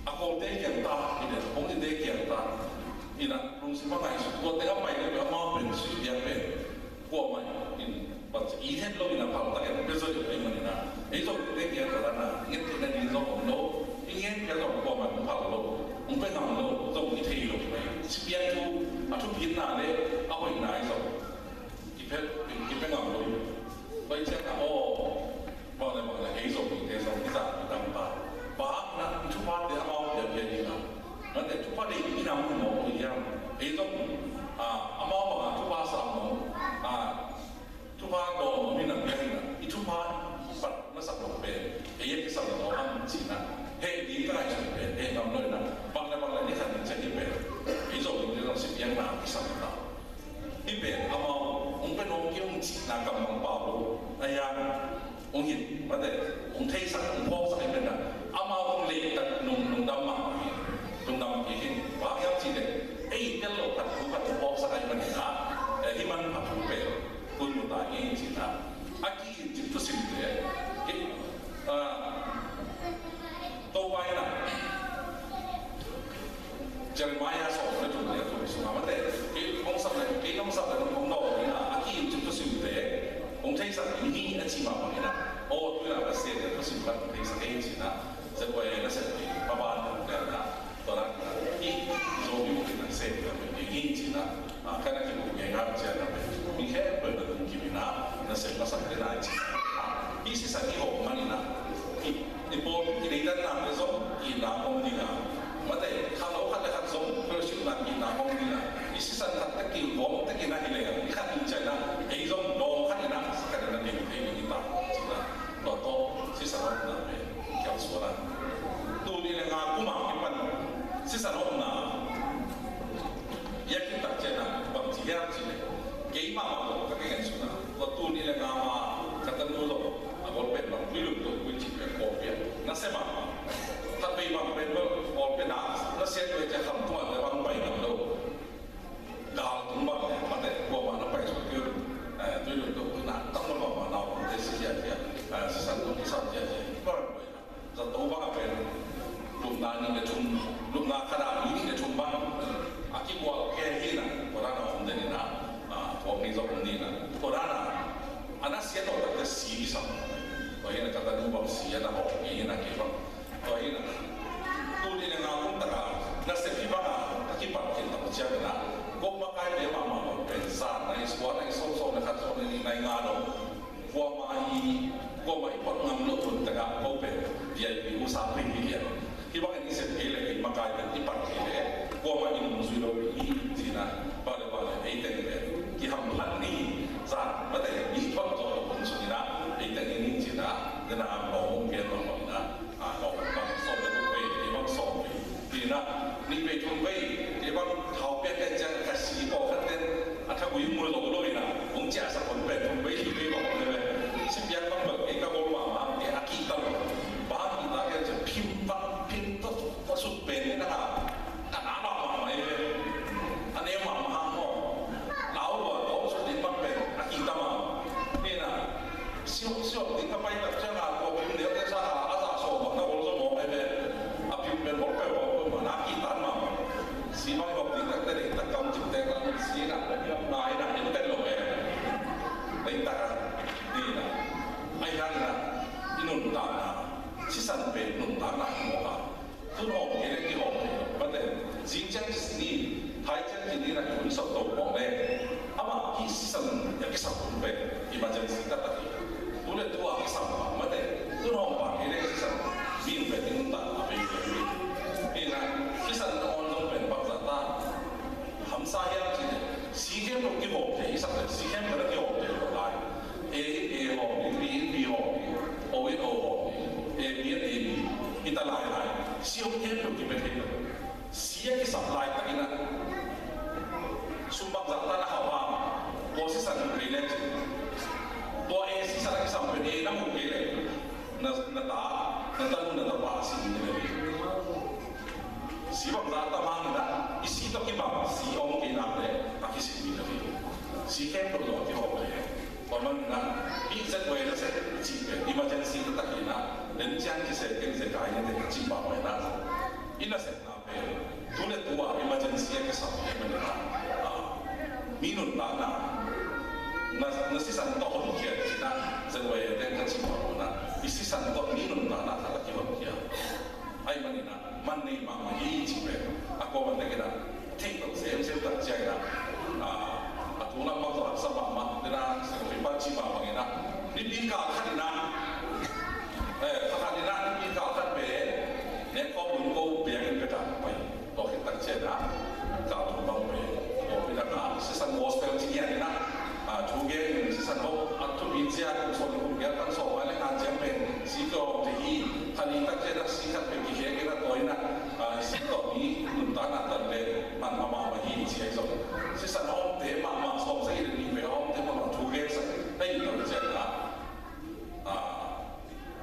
A kawmte kiang ta, i den, kawmte kiang ta. Ina, lungsim a ngaihsun. Tua teng a pai le amau pen sui piak pen. Kuamah in, bang ci i het lo in a phal tak in, pia zaw ding ahih manin a. Ei zong te kia ka dan a, nget theihna ding zong om lo. I nget kia zong kuamah in phal lo. Hong pia ngam lo, zong i thei lo. Ci pian thu, a thupitna le, a hoihna i zong. Kipia, kipia ngam lo. Pai ciang a, aw. Bang le bang le, ei Zomite zong i zat i dam ta. Bang hang na, i thuphate amau pia pia ding a. Mate thupha deih i nam mawk uh hiam. Ei zong, a, amau bang a thupha sam mawk. A, thupha dawm mawk i nam pia ding a. I thupha pat masak mawk pen. Ei a kisam mawk ang cihna. Heh ding ka ngaihsun pen. Heh ngam lo i na. Bang le bang le ni khat ni ciang i pen. Ei Zomite zong si piang na kisam ta. si a na hawk ngei hi na kei bang. Tua hi na. Tuni le nga kum taka nasep hi bang a ka kipat khin tak ciang hi na. Ko makaite mahmah bang pen zan na i sua na i sawm sawm na khat sawm na nih na i nga dong. Kuama i, kuama i pot ngam lo hun taka ko pen V I P u sa pring hi lian. Hi bang in i sep kei le i makai pen i pat kei le kuama i nung zui lo hi cina. Bale bale ei teng pen kiham phat ni. Zan mate i pot zo lo hun sung ina ei teng in cina. Dena ang lo hong pian bang bang ina. A, kong bang sawm le kong vei, kei bang sawm vei. Tina, nih vei thum vei, kei bang thau piak le ciang ka si kawkhat ten a thagui mu zo lo ina. Hong ciahsak hong pen thum vei, li vei bang hong le. Si piak bang bang, kei ka bol mahmah, kei a kihta lo. Bang kihta kei ciang phim bang, phim ta, ta sut pen ina ka. Ka na mahmah mai ve. A ne mahmah hang maw. Lau lua, kong sut ding bang pen, a kihta mah. Tina, Siok, siok, ding ka pai tak ciang a, tua phim deuh te sa a, a za sawm bang na ol zo mawk ai ve. A phim pen hol peuh a, tua ma na kitan ma. Si bang hop ding tak te ding tak kam cik te kam si na, na, na, na, en tel lo ve. Ding tak a, ni na. Ai hang na, i nuntakna, sisan pen nuntakna mawk a. Tun hawm kei le kihawm kei lo. Mate, zing ciang ci ni, thai ciang ci ni na hun sawt to mawk le. Amah hih sisan a kisam hun pen emergency taktak hi. Tu le tu a kisam mah mate. Tun hawm pah kei le sisan min pen in ta a bei kei. Ni na, sisan na on zong pen bangzah ta. Hamsa hiam ci le. Si khempeuh kihawm thei i sak le. Si khempeuh na kihawm thei lo lai. A in A hawm ding, B in B hawm ding, O in O hawm ding, A B in A B. Hi ta lai lai. Si hawm khempeuh kipia thei lo. Si a kisap laitak in a. Sum bangzah ta na hau a. Tua sisan mu kei le. Tua A sisan a kisam pen A na mu kei le. Na, na ta, na tanu, na tapa si ni le. Si bangzah ta mang in a, i si tawh kibang, si om kei nak le, a kisit mi ka hi. Si khempeuh tawh kihawm le. Tua man in a, i zet wei na sep, cih pen, emergency taktak in a, den ciang kisep keng zet kai ni te ka cih bang wei na. I na sepna pen, tu le tu a emergency a kisam hi man in a. Ah, mi nuntakna, na, na sisan tawh honkhia cih na, zet wei te ka cih bang wei na. I sisan tawh mi nuntakna khat a kihonkhia. Ahih manin a, man nei mahmah hi cih pen a kuamah tekin a theih to semsem tak ciangin a, a, a tung lam bang tawh haksa mahmah, tua na, Secretary pa cih mah bangin a, nipi kal khat in a, eh, kha khat in a, nipi kal khat pen, ne kawm un ko biakinn pek a pai, tua khit tak ciangin a, kal tung bang pen, ko pi tak a, sisan gospel cih ngiat in a, a, thu gen in sisan hop, a thupi ciat, kum sawm kum giat, pan sawm ngai le ngan ciang pen, si ko te hi, khan i tak ciat a si khat pen kikhek in a tua in a, a, si tawh mi nuntakna tan le man mahmah hi ci ahi zong. Sisan hawmte mahmah sawm sagih le nih pen hawmte mahmah thu gen sak, hei tawh ciat a, a,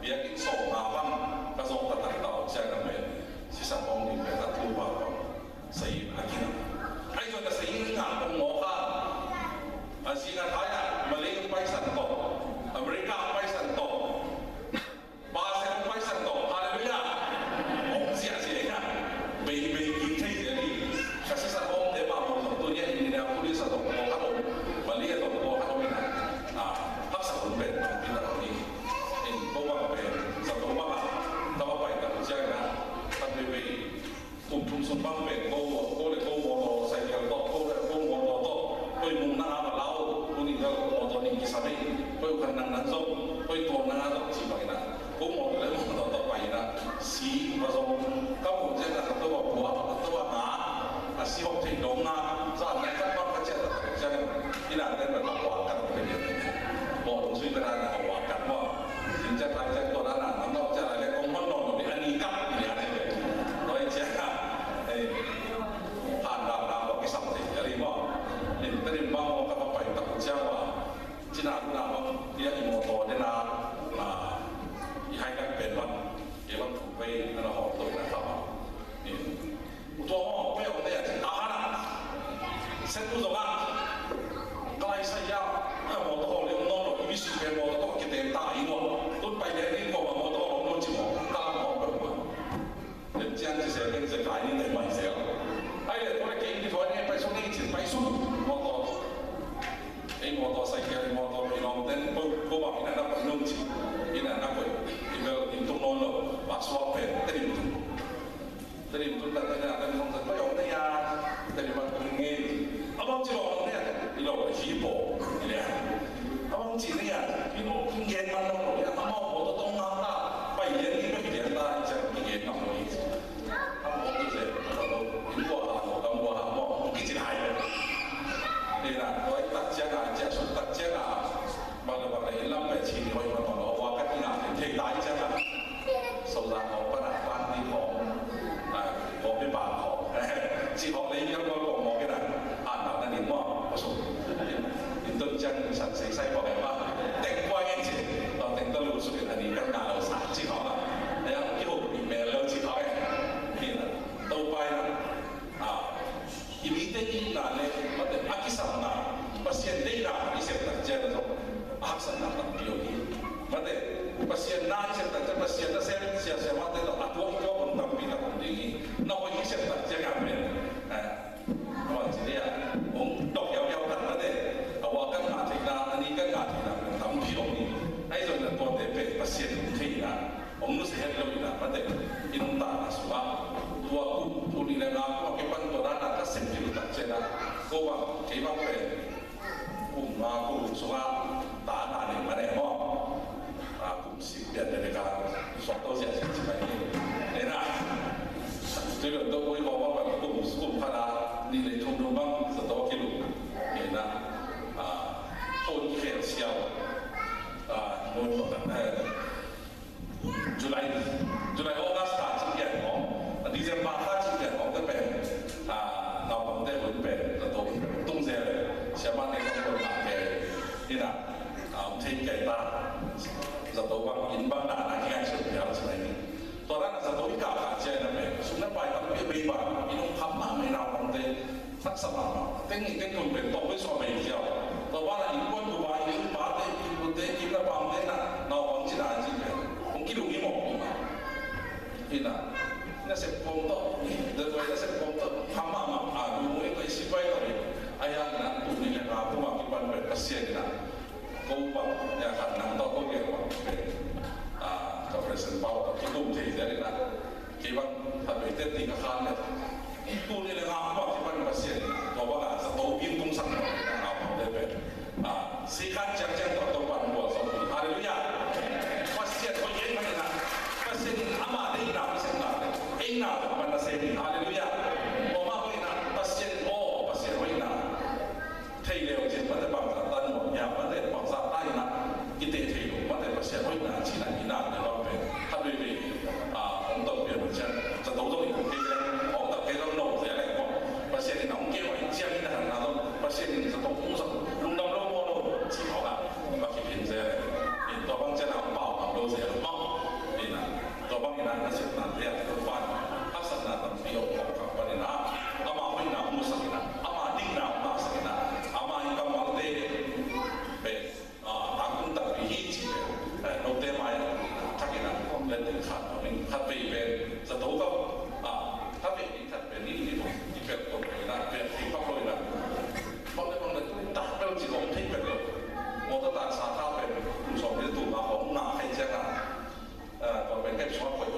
biakinn sawm nga bang ka zong taktak tawh ciat a pen. Sisan hawm ding pen a thu bang bang. Sayin a kina. Ai zong ka sayin nga kong mawk a. A zing a thai a, Malay paisan tawh, America paisan tawh, Brazil paisan tawh, hallelujah. Hong ziahziah ina. Bei, bei, kik thei ziah ni. Ka sisan hawmte mahmah zong tu ni a Indianapolis a zong mawk a om. Malay a zong mawk a om ina. Ah, haksa hun pen, ina ni. In ko bang pen, sa ko bang a. Tama pai tak ciang ina. Kan bei, bei. Kum thum sung bang pen ko, ko le ko mawtaw, cycle tawh, ko le ko mawtaw tawh, koi mung nang a ma lau, ko nih bel mawtaw nih kisam ei, koi ukhan nang nang zong, koi tuang nang a zong ci bang ina. Ko mawtaw le mawtaw tawh pai ina, si va zong, ka mawtaw ciang a ka to a buak, ka to a nga, a si hok thei dong nga, za nai khat bang ka ciat a ka ciang, ina ten bel ka buak ka to pe ina. Mawtaw sui pe na ka buak ka buak. Tua ciang tua na, na, na, tua ciang le kong hon nawn lo ding a, ni kap ding a, tua ciang, eh, han dang dang kong kisam thei a, ri maw. Nin, te nin bang kong ka pai tak ciang ua, cina na bang, tia i mawtaw dena, na, i hai nak pen bang, i bang thu pei, na, na hawm to na kap a. Nin, Tua maw, koi a om dei a, a han a. Set tu zong a. Ka lai sai a. Ka mawtaw haw le om nawn lo, i misi pen mawtaw tawh kitem ta i maw. Tun pai le ring ko ma mawtaw haw lo om nawn ci maw. Ka lam haw peuh maw. Lem ciang ci se pen se kai ni nei mai se. Ai le, tua le kei ni tua ni pai sung ni ci pai sung. Mawtaw. Ei mawtaw, cycle, ei mawtaw, ei lawmten, ko, ko bang ina na pai nung ci. Ina na koi. I bel, Tua i tak ciang a, ciah suk tak ciang a, bang le bang le inn lam pen ci ni hoih bang bang a, ua ka ti ngah thei ta i ciang a. Sozang khawng pan a, pan ti khawng, a, khawng pi pan khawng. Ci khawng le i bial khawng khawng mawk in a, an nau na ni mawk, ka suk. In tun ciang san sei sai khawng e ma. Teng kuai in ci, tawh teng tawh lut suk in a ni kan ngah lo sa ci khawng a. Eng i huk i mel lo ci khawng e. Ni na, Topa in a. A, i mite itna le, mate, a kisapna, Pasian deihna i sep tak ciang zong a haksatna tampi om hi. Mate, Pasian na i sep tak ciang, Pasian nasem siasia mate tawh a tuak i tuak hun tampi tak om ding hi. Na hoih i sep tak ciang a pen, eh, a wan ci dia, hong dok hiauhiau tak mate, a ua kan ngah theihna, a ni kan ngah theihna tampi om hi. Ahi zongin a tuate pen Pasian hong theihna hong nusia het lo in a, mate, i nuntakna sungah tua kum, tul nih le nga kum a kipan tua dan a ka sep kik tak ciang a, ko bang, kei bang pen kum nga kum sungah ta na nei mah ne maw. A, kum sik pian le ka sawt to ziahziah ci mai ni. Nei na, tui lo to ui ko bang bang kum, kum khat a nih le thum dong bang zato kilum. Nei na, a, phone kikhel siau. A, nun, eh, July, July, August kha cih pian khawng, December kha cih pian khawng te pen, a, naupangte hun pen, zato tung zel, siamahte khawng hun ngah kei, hi na, a, thei kei ta, zato bang, inn bang, na, na, kiang sun piang cih mai ni. Tua dan a zato i kah kha ciang a pen, sum le pai tampi bei bang, i nung kham mahmah i naupangte, taksa mahmah. Teng nih teng thum pen tawh bei sawm bei ziau. Tua banah innkuan bup a, innkuan pate, innkuante, kim le pamte na, naupang cina an cin pen hong kilung hi mawk hi mah. Hi na, nasep kawm tawh, the way nasep kawm tawh, kham mahmah, a, lu mu in tawh i sik pai tawh hi. A hiang na, tul nih le nga kum a kipan pen Pasian in a, ko bang, ya khat nang tawh ko gel bang pen, a, ka President Pau tawh kikum thei zel in a. Kei bang, khat vei teh ding a khan le. Tul nih le nga bang kipan Pasian, tua bang a zato in tungsak lo, nga bang te pen. A, si khan ciangciang tua Topa in bual sawm hi. Halleluiah. Pasian hoih ei man in a. Pasian in ama deihna, Pasian na le. Ei na, man na sem hi. Halleluiah. Tua mah hoih in a, Pasian, aw, Pasian hoih in a. Thei leu cin mate bangzah ta nuam hiam mate bangzah ta in a i teh thei lo mate Pasian hoihna cihna i na te bang pen khat veivei, a, hong tawh pian lo ciang zato zong i kong kei leng hong tawh kei zong no zel leng kong Pasian in a hong kei hong ciang in a hang na zong Pasian in zato hong zong lungdam lo maw lo ci hong a va kiphin zel leng in tua bang ciang a hong pau ngam lo zel lo maw in a tua bang in a na sepna te a tua pan haksatna tampi hong kong kang pan in a ama hoihna hong musak in a ama dikna hong ngahsak in a, ama i kammalte pen, a, tangtung takpi hi ci pen, eh, note mai a, thak in a, len ding khat, a, min khat vei pen, zato ka, a, khat vei ding khat pen, ni, ni, i pek to in a, pen, i pak lo in a. Bang le bang le, tu tak bel ci hong thei pek lo. Mawtaw taksa kha pen, tu sawm ni tu ma hong ngah khai ciang a. A, tua pen kei suak koih.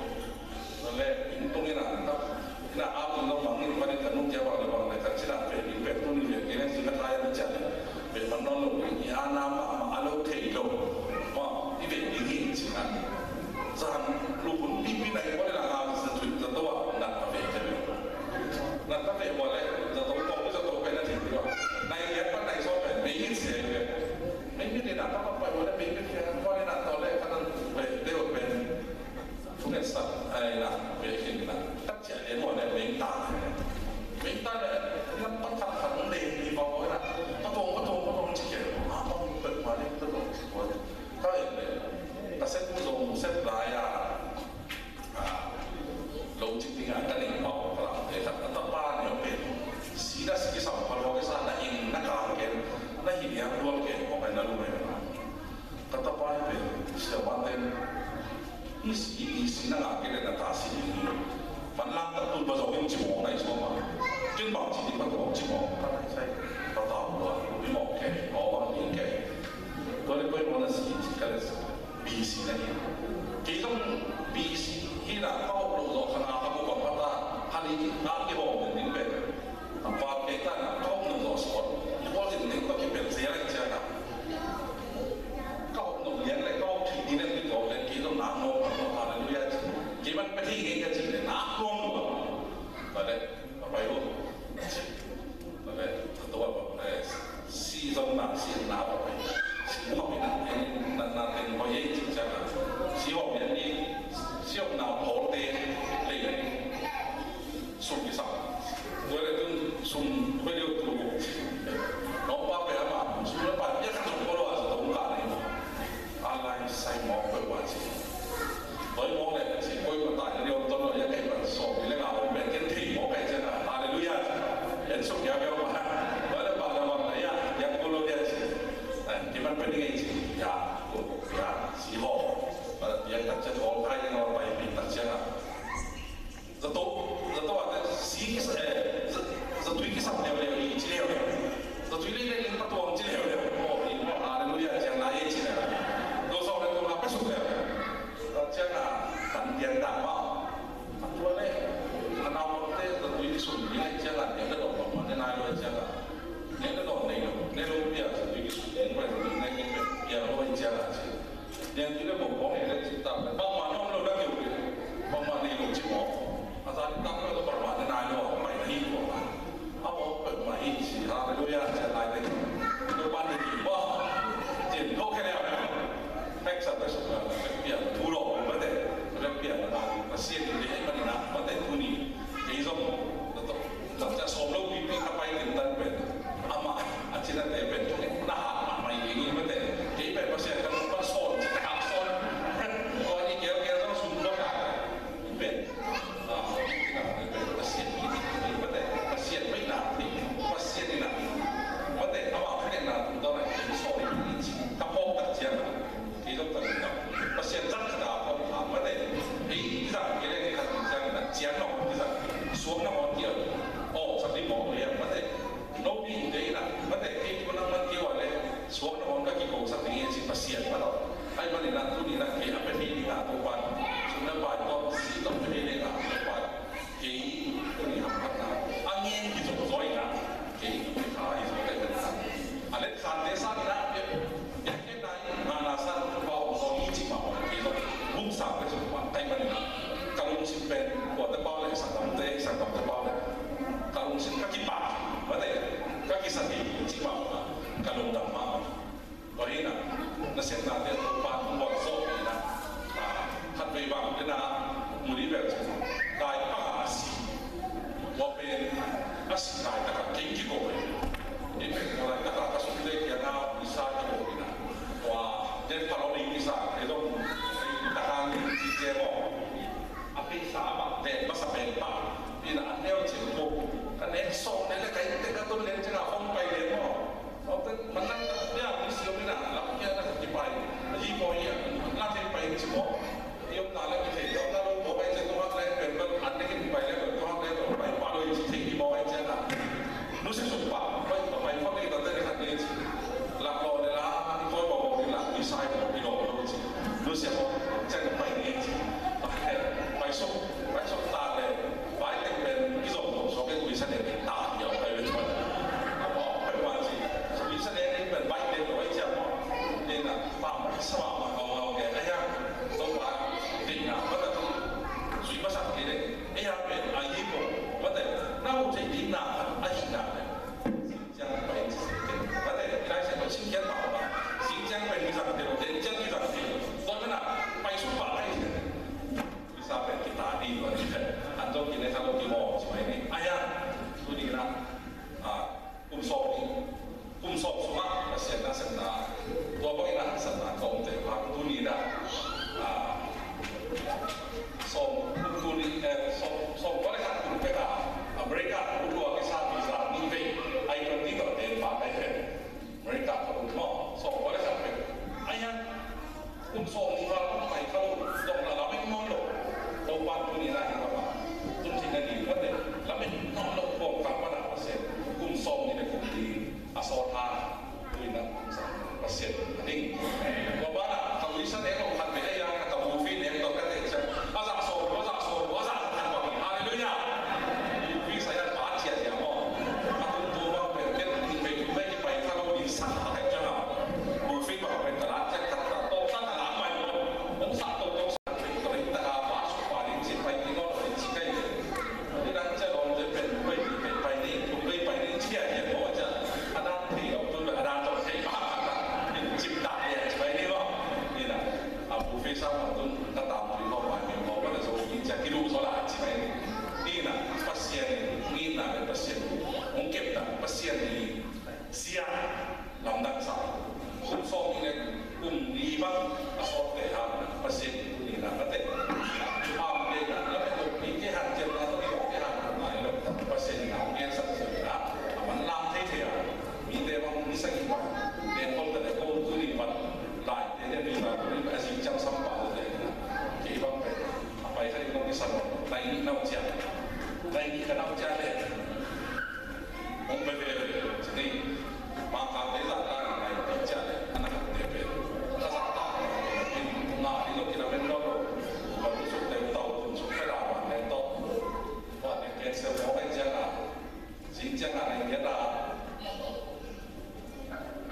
Tua le, inn tung in a, ina a tung lo bang in, panin ka nung kia bang le bang le, ka cina pen, inn pen tung in le, inn pen cina kaya ni cina. Pen man non lo, i a na ma, ma a lo thei lo. Wa, i pen ni hi cina. Zan, lu pun pi pi nai, wa le la ha, sa tui, sa to wa, na ka pen ke pen. Na ka pen wa le, sa to ko, sa to pen na thei wa. Nai ya pa nai so pen, me yin se pen. Mei mit in a ka bang pai ua le mei mit khe, tua in a tua le ka nan pai deuh pen. Fu ngen sak ai na, mei khin in a. Tak cia le ua le mei ta. Mei ta le, na pa khat khat mei ni pa ua na. Pa tong, pa tong, pa tong ci khe. A pa ua le, pa tong ci khe. Ka in le. Ka set mu zong, set lai a. A, lo cik ding a ka nei pau ka lam te khat ka tapa ne pen. Si na si kisam pal hok sa na ing na ka ken na hi liang dual ken hok na lu mai na. Ka tapa hi pen siapa ten. I si, i si na nga ken na ta si ding. Man lang tak tun ba zong in ci mong na i so ma. Kin bang ci ding ba zong ci mong. Ka nai sai. Ka ta bua. I mong ken. Aw bang ding ken. Tua le koi mong na si ci ka le si. B C na hi. Kei zong B C hi na ka hop lo zaw kha na ka mu bang pata hali ki ka ki hawm den ding pen. Val kei ta na ka hop lo zaw sawt. I bawl zin ding ka ki pel zia lai cia na. Ka hop lo lian le ka hop thei ding le ki tawh le kei zong na ngawm ka hop hallelujah ci. Kei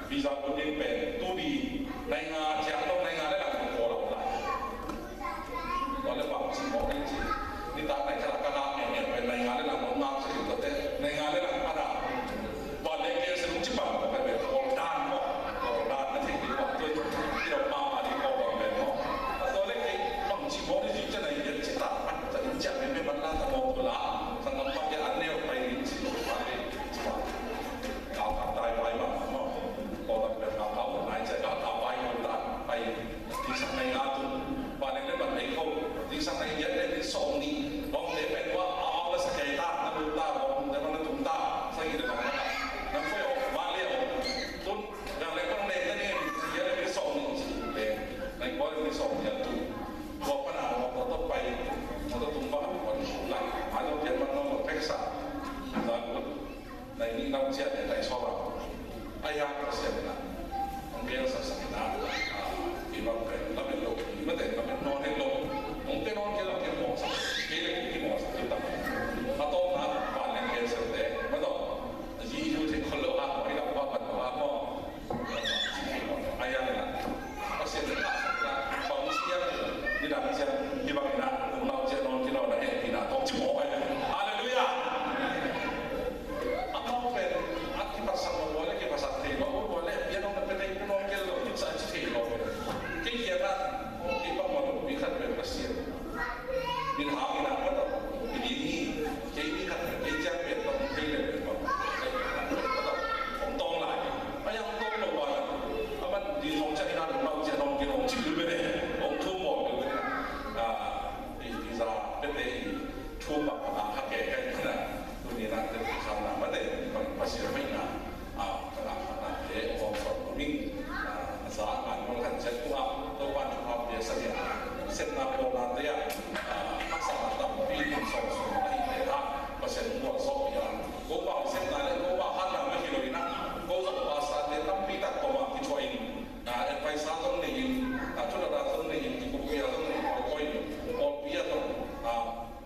Visa booking pen tu ni nai nga ciang dong nai nga le lang dong ko lau lai. Tua le bang ci mawk ding ci. Nitak nai khat a ka ngak ngen ngen pen nai nga le lang dong ngak sa ding tua te nai nga le lang a na. Tua le ke sa dong ci pan tua pen ko dan mawk ko dan na thei ding mawk tua ci. Ki dong ma ma ding ko bang pen mawk. A tua le ke bang ci mawk ding ci ca nai ngen ci tak pan ca ding ciang pen pen man la ta mawk tua la. Sang kam pa ke an neu pai ding ci tua pen ci mawk. Kau kap dai pai mah mah. Kau tak pen kau kau nai cai kau kap pai kau tak pai. Di sang nai ngatu. Ba neng le ban nai kau. Di sang nai yat le di song ni. Long te pen wa au la sa kai ta na lu ta long te man na tum ta. Sa i le ban na. Na fo yo ma le yo. Tun yang le kong le te ni yat le di song ni. Le nai kau le di song ni tu. Kau pa na kau to pai. Kau to tum ba kau ni la. Ma lo yat man no peksa. Za kut. Nai nih lau ciat le nai sawm a. A yak Pasian in a hong gel saksak in a, i bang pen lamet lo, i mate lamet nawn het lo. Hong pia nawn kei lau kei mawhsak, kei le kei mawhsak kei tam. A tawpna vanleng gel sakte, ma tawh. A yi yu thei khol lo a, mawh i lam va pan lo a, mawh. A yak in a. Pasian in a, bang siam, nidang siam, hi bang in a, lau ciat nawn kei lo na, hehpihna tawh ci mawh a. Halleluiah. Amau pen a kiphasak lo ua le kiphasak thei lo ua le bia nong na pe thei pu nong kel lo kipsa ci thei lo. Kei kiangah kei bangmah lo mi khat pen Pasian min hang in a ka tawh i ding hi. Kei mi khat pen kei ciang pen tawh thei le pen bang ka tawh hong tawng lai. A yang tawng lo ua a man di thong ciang in a nong lau ciang nong kin hong cik lu pen hong thum bawl pen a i visa pe te i thum bang a kha ke kai pen a. Tuni in a te khamna mate bang Pasian mei na. A, ka lakna te hong sawm lo ding, a, a za a nong khan ciat tung a, Topa thupha pia sa hi a, sepna pawlna te a, a, haksatna tampi hong sawm sung a hi te a, Pasian hong gualzawh hi a. Ko pa sepna le ko pa hatna mah hi lo in a, ko zong pastor te tampi tak ko ma kithuah in, a, advice a zong nei in, a, thudada zong nei in, kikupi a zong nei, koi koi, pawlpi a zong, a,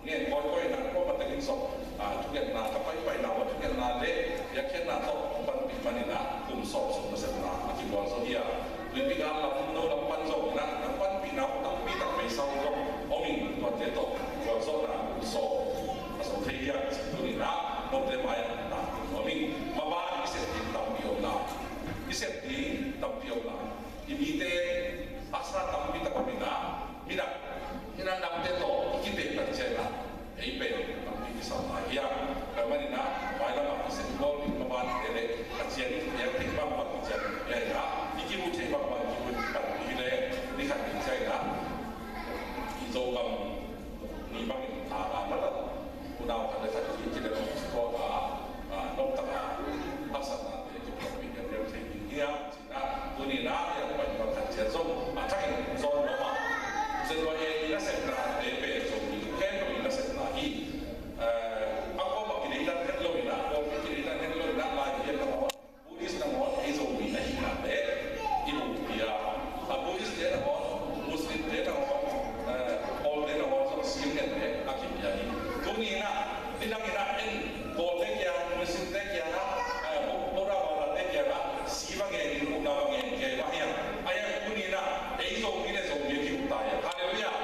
ngen kawikawi in a kuamah tekin zong, a, thungetna, ka paipaina uh a thungetna le biakhiatna tawh hong panpih manin a kum sawm sung nasepna a kigualzo hi a, tuipi gal lam no lam pan zong in a nang panpihna uh tampi tak meisa uh zong om in tuate tawh gualzawhna kum sawm a zo thei hi a, tuni in a note mai-ah na kum nuam in maban i sep ding tampi om lai, i sep ding tampi om lai, i mite haksa tampi tak om in a midang, midang dangte tawh i kiteektak ciangin ah ei pen tampi kisam lai hi a. Tua manin ah mailam ah i sep bawl ding maban te le a ciang i piak ding bangbang i ciang i piak in ah i kimu thei bangbang kimu kipan hi le ni khat ni ciangin ah i Zogam ni bangin a a na ta unau khat le khat ki kile kong ci kawk a noptak a haksatnate kipuakpih liamliam thei ding hi a. Tuni in ah i a pai bang khat ciat zong a thakin zong lo ma. Zong lo e i nasepna te pen Zomi khempeuh i nasepna hi. A kuamah kideidan het lo in ah, kuamah kideidan het lo in ah, Lai biakna mawh, Buddhist na mawh, ei Zomi ahihna te i bukpia. A Buddhist te na mawh, Muslim te na mawh, Paul te na mawh zong sim ngen te a kipia hi. Tuni in ah nidang in ah en Kawlte kiang, Muslimte kiang ah, Buddha Varate kiang ah si va ngen in, ukna va ngen kei mah hiam? A hiang tuni in ah ei Zomi le Zomi a kiuk ta hiam? Halleluiah.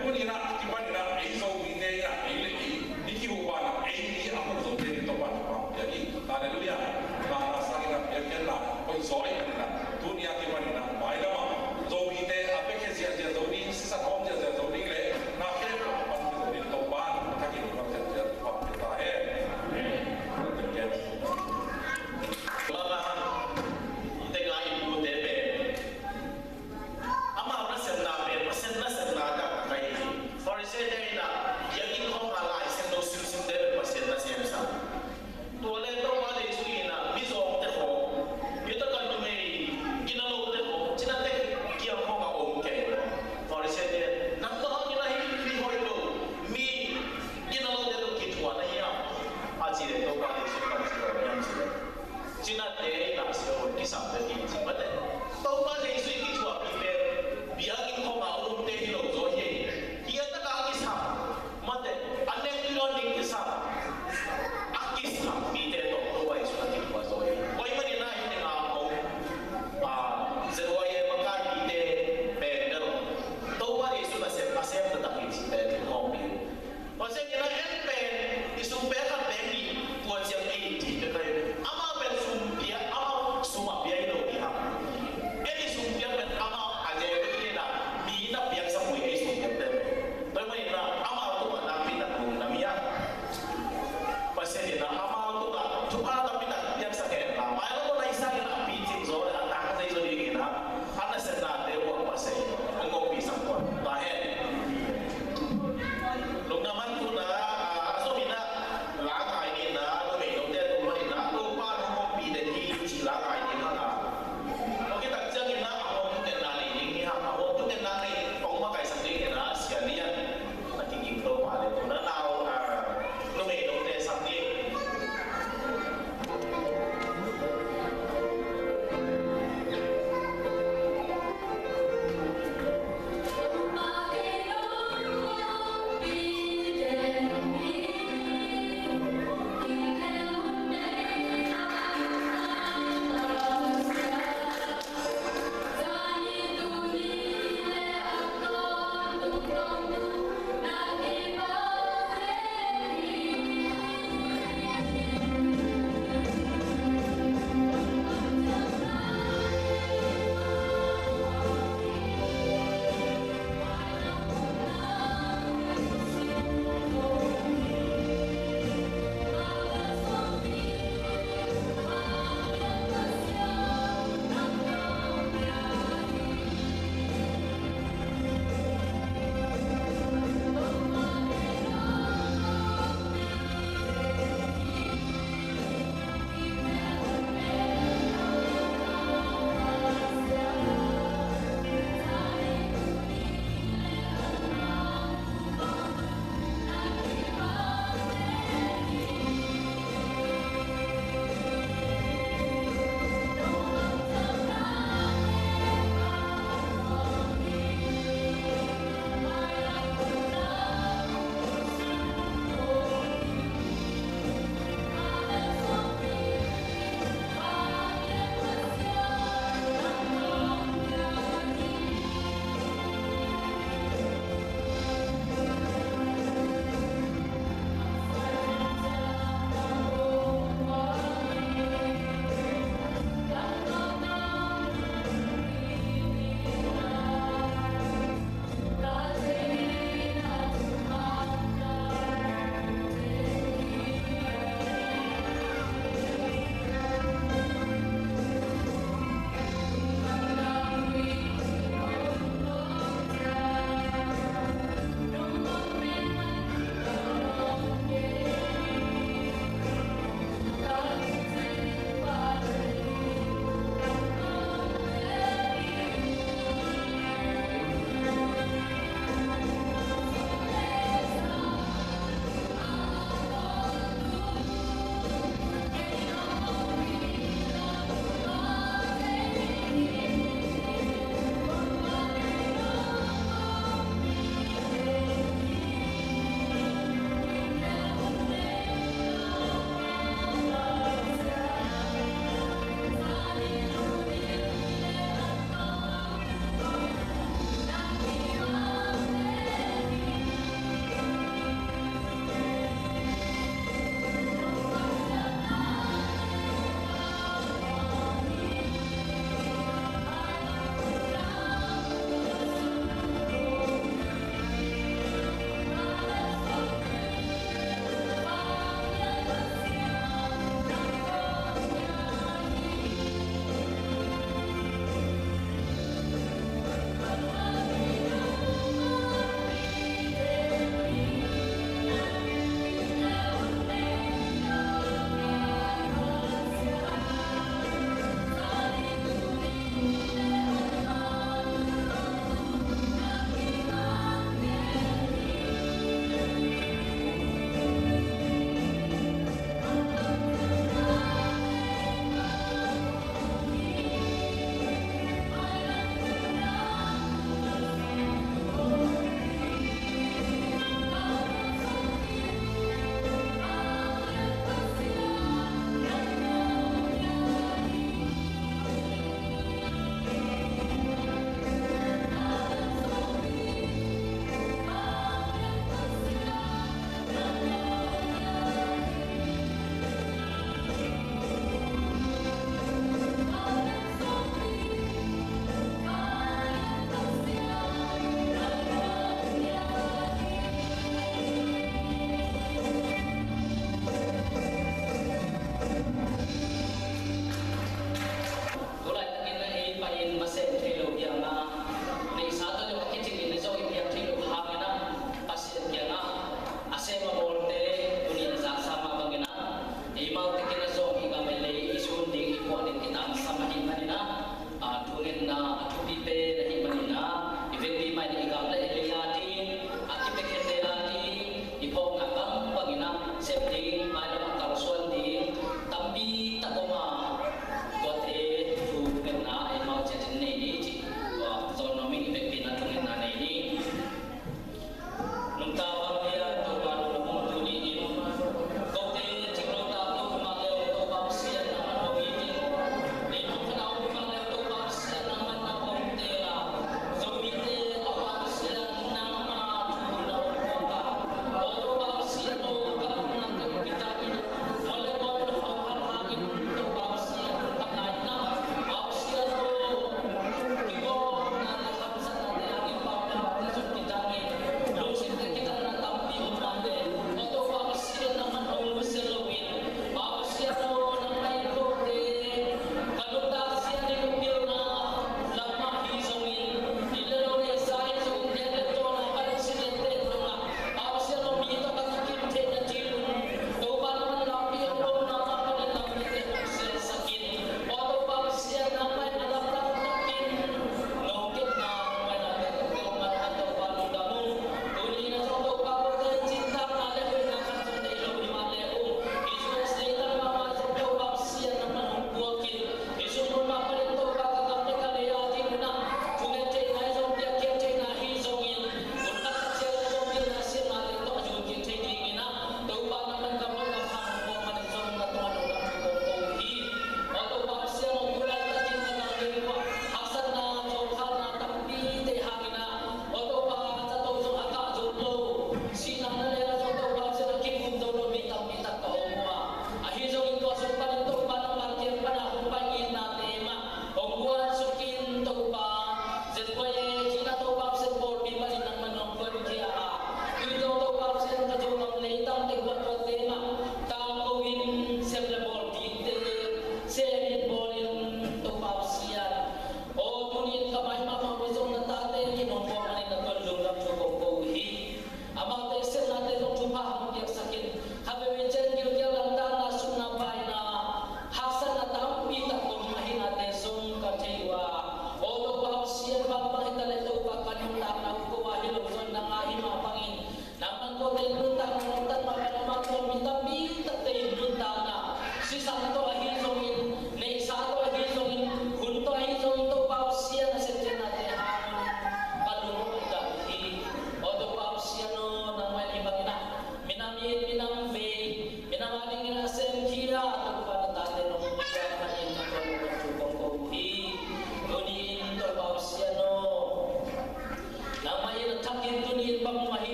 Tuni in ah kipan in ah ei Zomite in ah ei le ei i kiuk banah ei mi a huk Zote in Topa thupha pia hi. Halleluiah. Ngahna sangin ah biakpiakna hoih zaw ahih manin ah tuni a kipan in ah mailam ah Zomite a piakhia ziahziah zo ding, sisan hawm ziahziah zo ding le na khempeuh a pankhia zo ding Topa in a thakin bang ziahziah thupha pia ta hen. Amen. Baba, i tengah i pute pen amau nasepna pen Pasian nasepna taktak ahi hi. Farisee-te in ah biakinn khawng ah Lai Siangtho simsimte pen Pasian nasem sa. Tua leh Topa Jesu in ah mizawngte khawng, mi taktak numei, ginalote khawng, cinate kiang khawng ah om kei. Farisee-te, nangmah hangin ahi mi hoih lo, mi ginalote tawh kithuah na hiam? A ci leh Topa Jesu in bang ci hiam cih leh, cinate in ah Sheol kisam bek hi ci mate. Topa Jesu i kithuahpih pen biakinn khawng ah a omte hi lo zaw hi. Hiah tak a kisam mate, a nek luan ding kisam, a kisam mite tawh Topa Jesu a kithuah zaw hi. Tua ahih manin ah hih tengah a om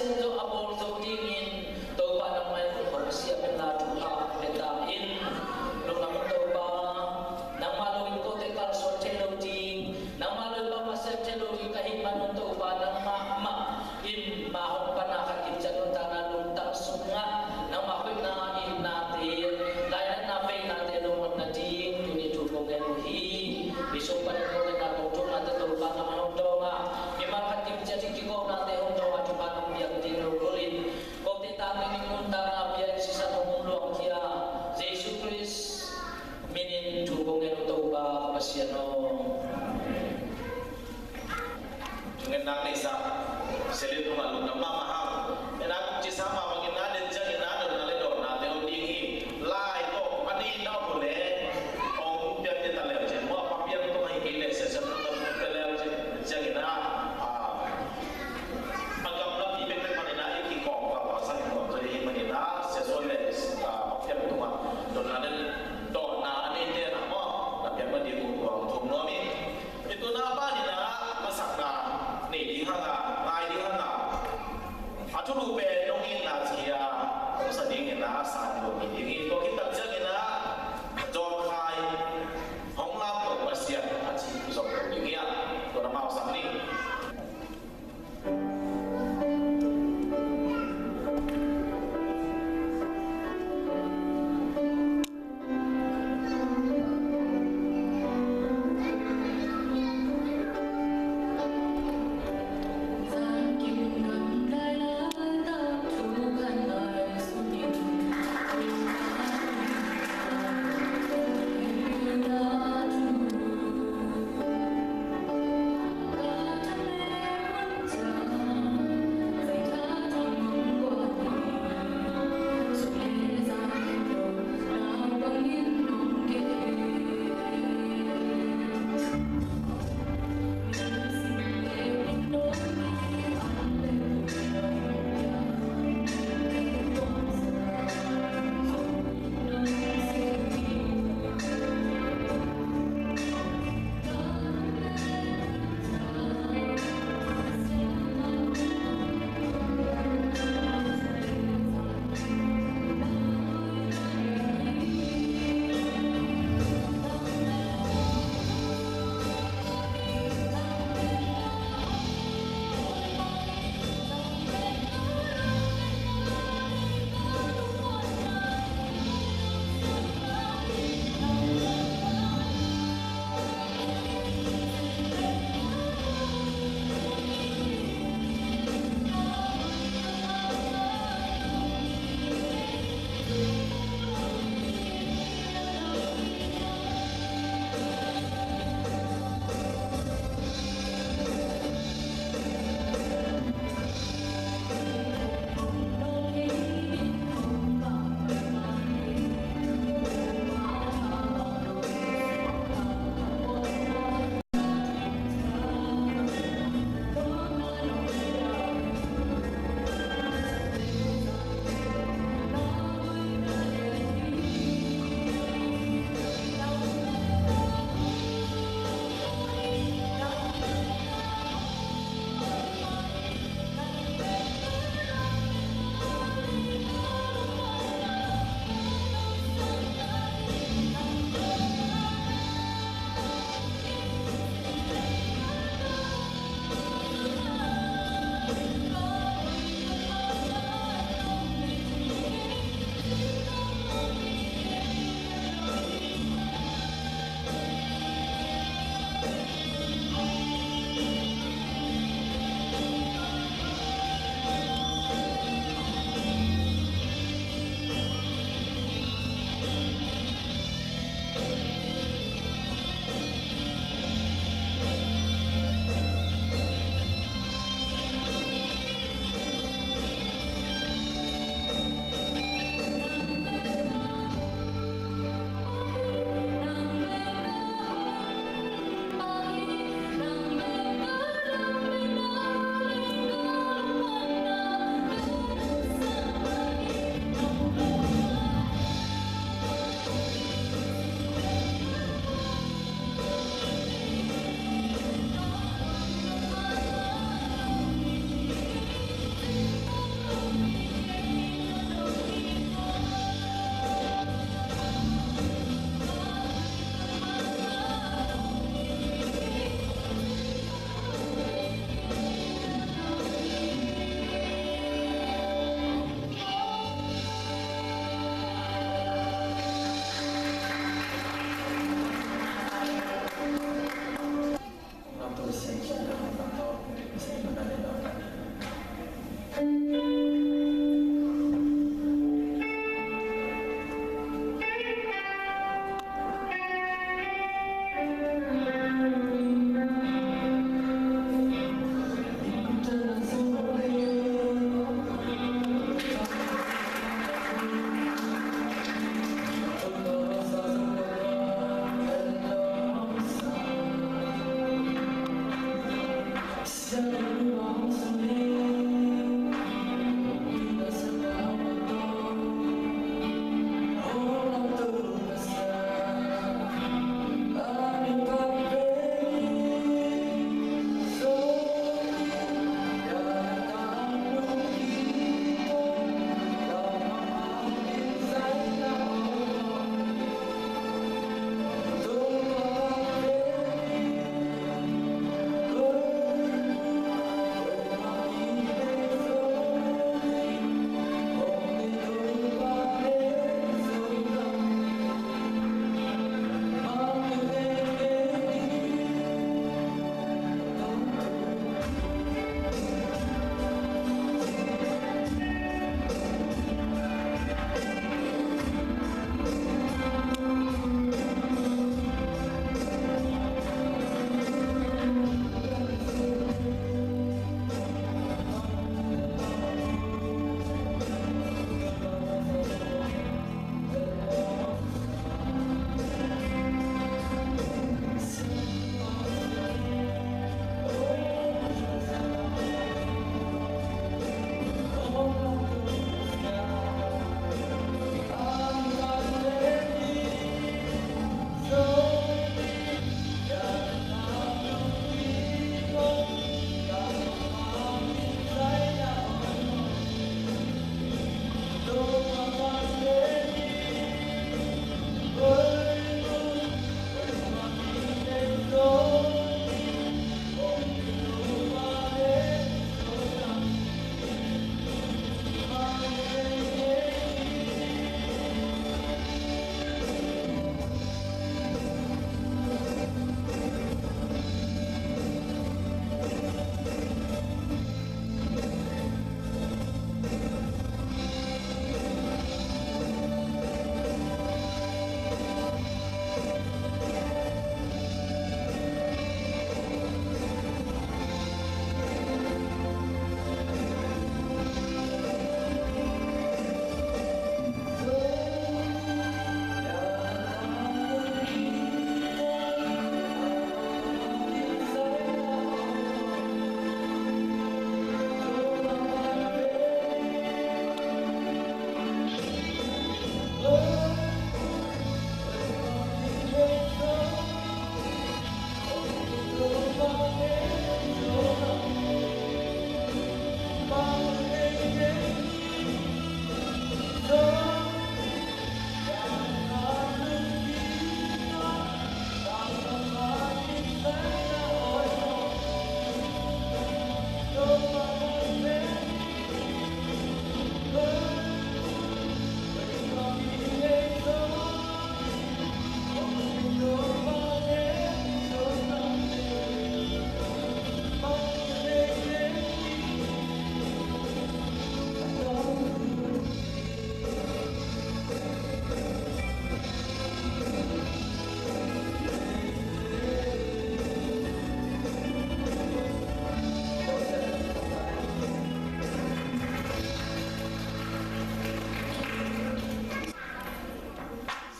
Pasian zong a bawl zo dingin Topa nangmah in hong siam in la thupha pia ta in. Lungdam Topa, nangmah lo in kote kalsuan thei lo ding, nangmah lo in bangmah sem thei lo ding ka hih manun Topa nangmah mah in ma hong pana khat kim ciat nuntakna lungtang sungah nangmah hoihna itnate, lainatna veinate lungdamna ding tuni thu kong ngen uh hi. Misumpanin kong ngen a kong thuknate Topa nangmah hong dawng a, mimal khat kim ciat i kikohnate hong dawng a thupha nong piak ding lo kulin, kote tangte ning nuntakna pia in sisan hong hong luangkhia Jesu Khrist minin thu kong ngen uh Topa ka Pasian aw. Amen. Thungen nak neisa selin nung a lungdam mahmah hang. Ena kong cisa mah bangin na den ciangin na donna le dawnnate om ding hi. Lai tawh a neihna om uh le hong piak ding ta leu ciang maw, a piak tung ahi kei le sia sia tung a pia leu ciangin a, a, a gamlapi bekbek manin a i kikawm pahpah sangin nuam zaw ding hi manin a sia suan le, a, a piak tung a donna le dawhna a neite na maw, na piak ma ding uh tuang thum nuam hi. I tuna panin a masakna nei ding hang a, ngai ding hang a, a thulu pen nong itna ci a hong sa dingin a san lo hi ding hi. Tua khit tak ciangin a John Khai hong lam lo Pasian a ci zong lo ding hi a, tua na mau sang ni.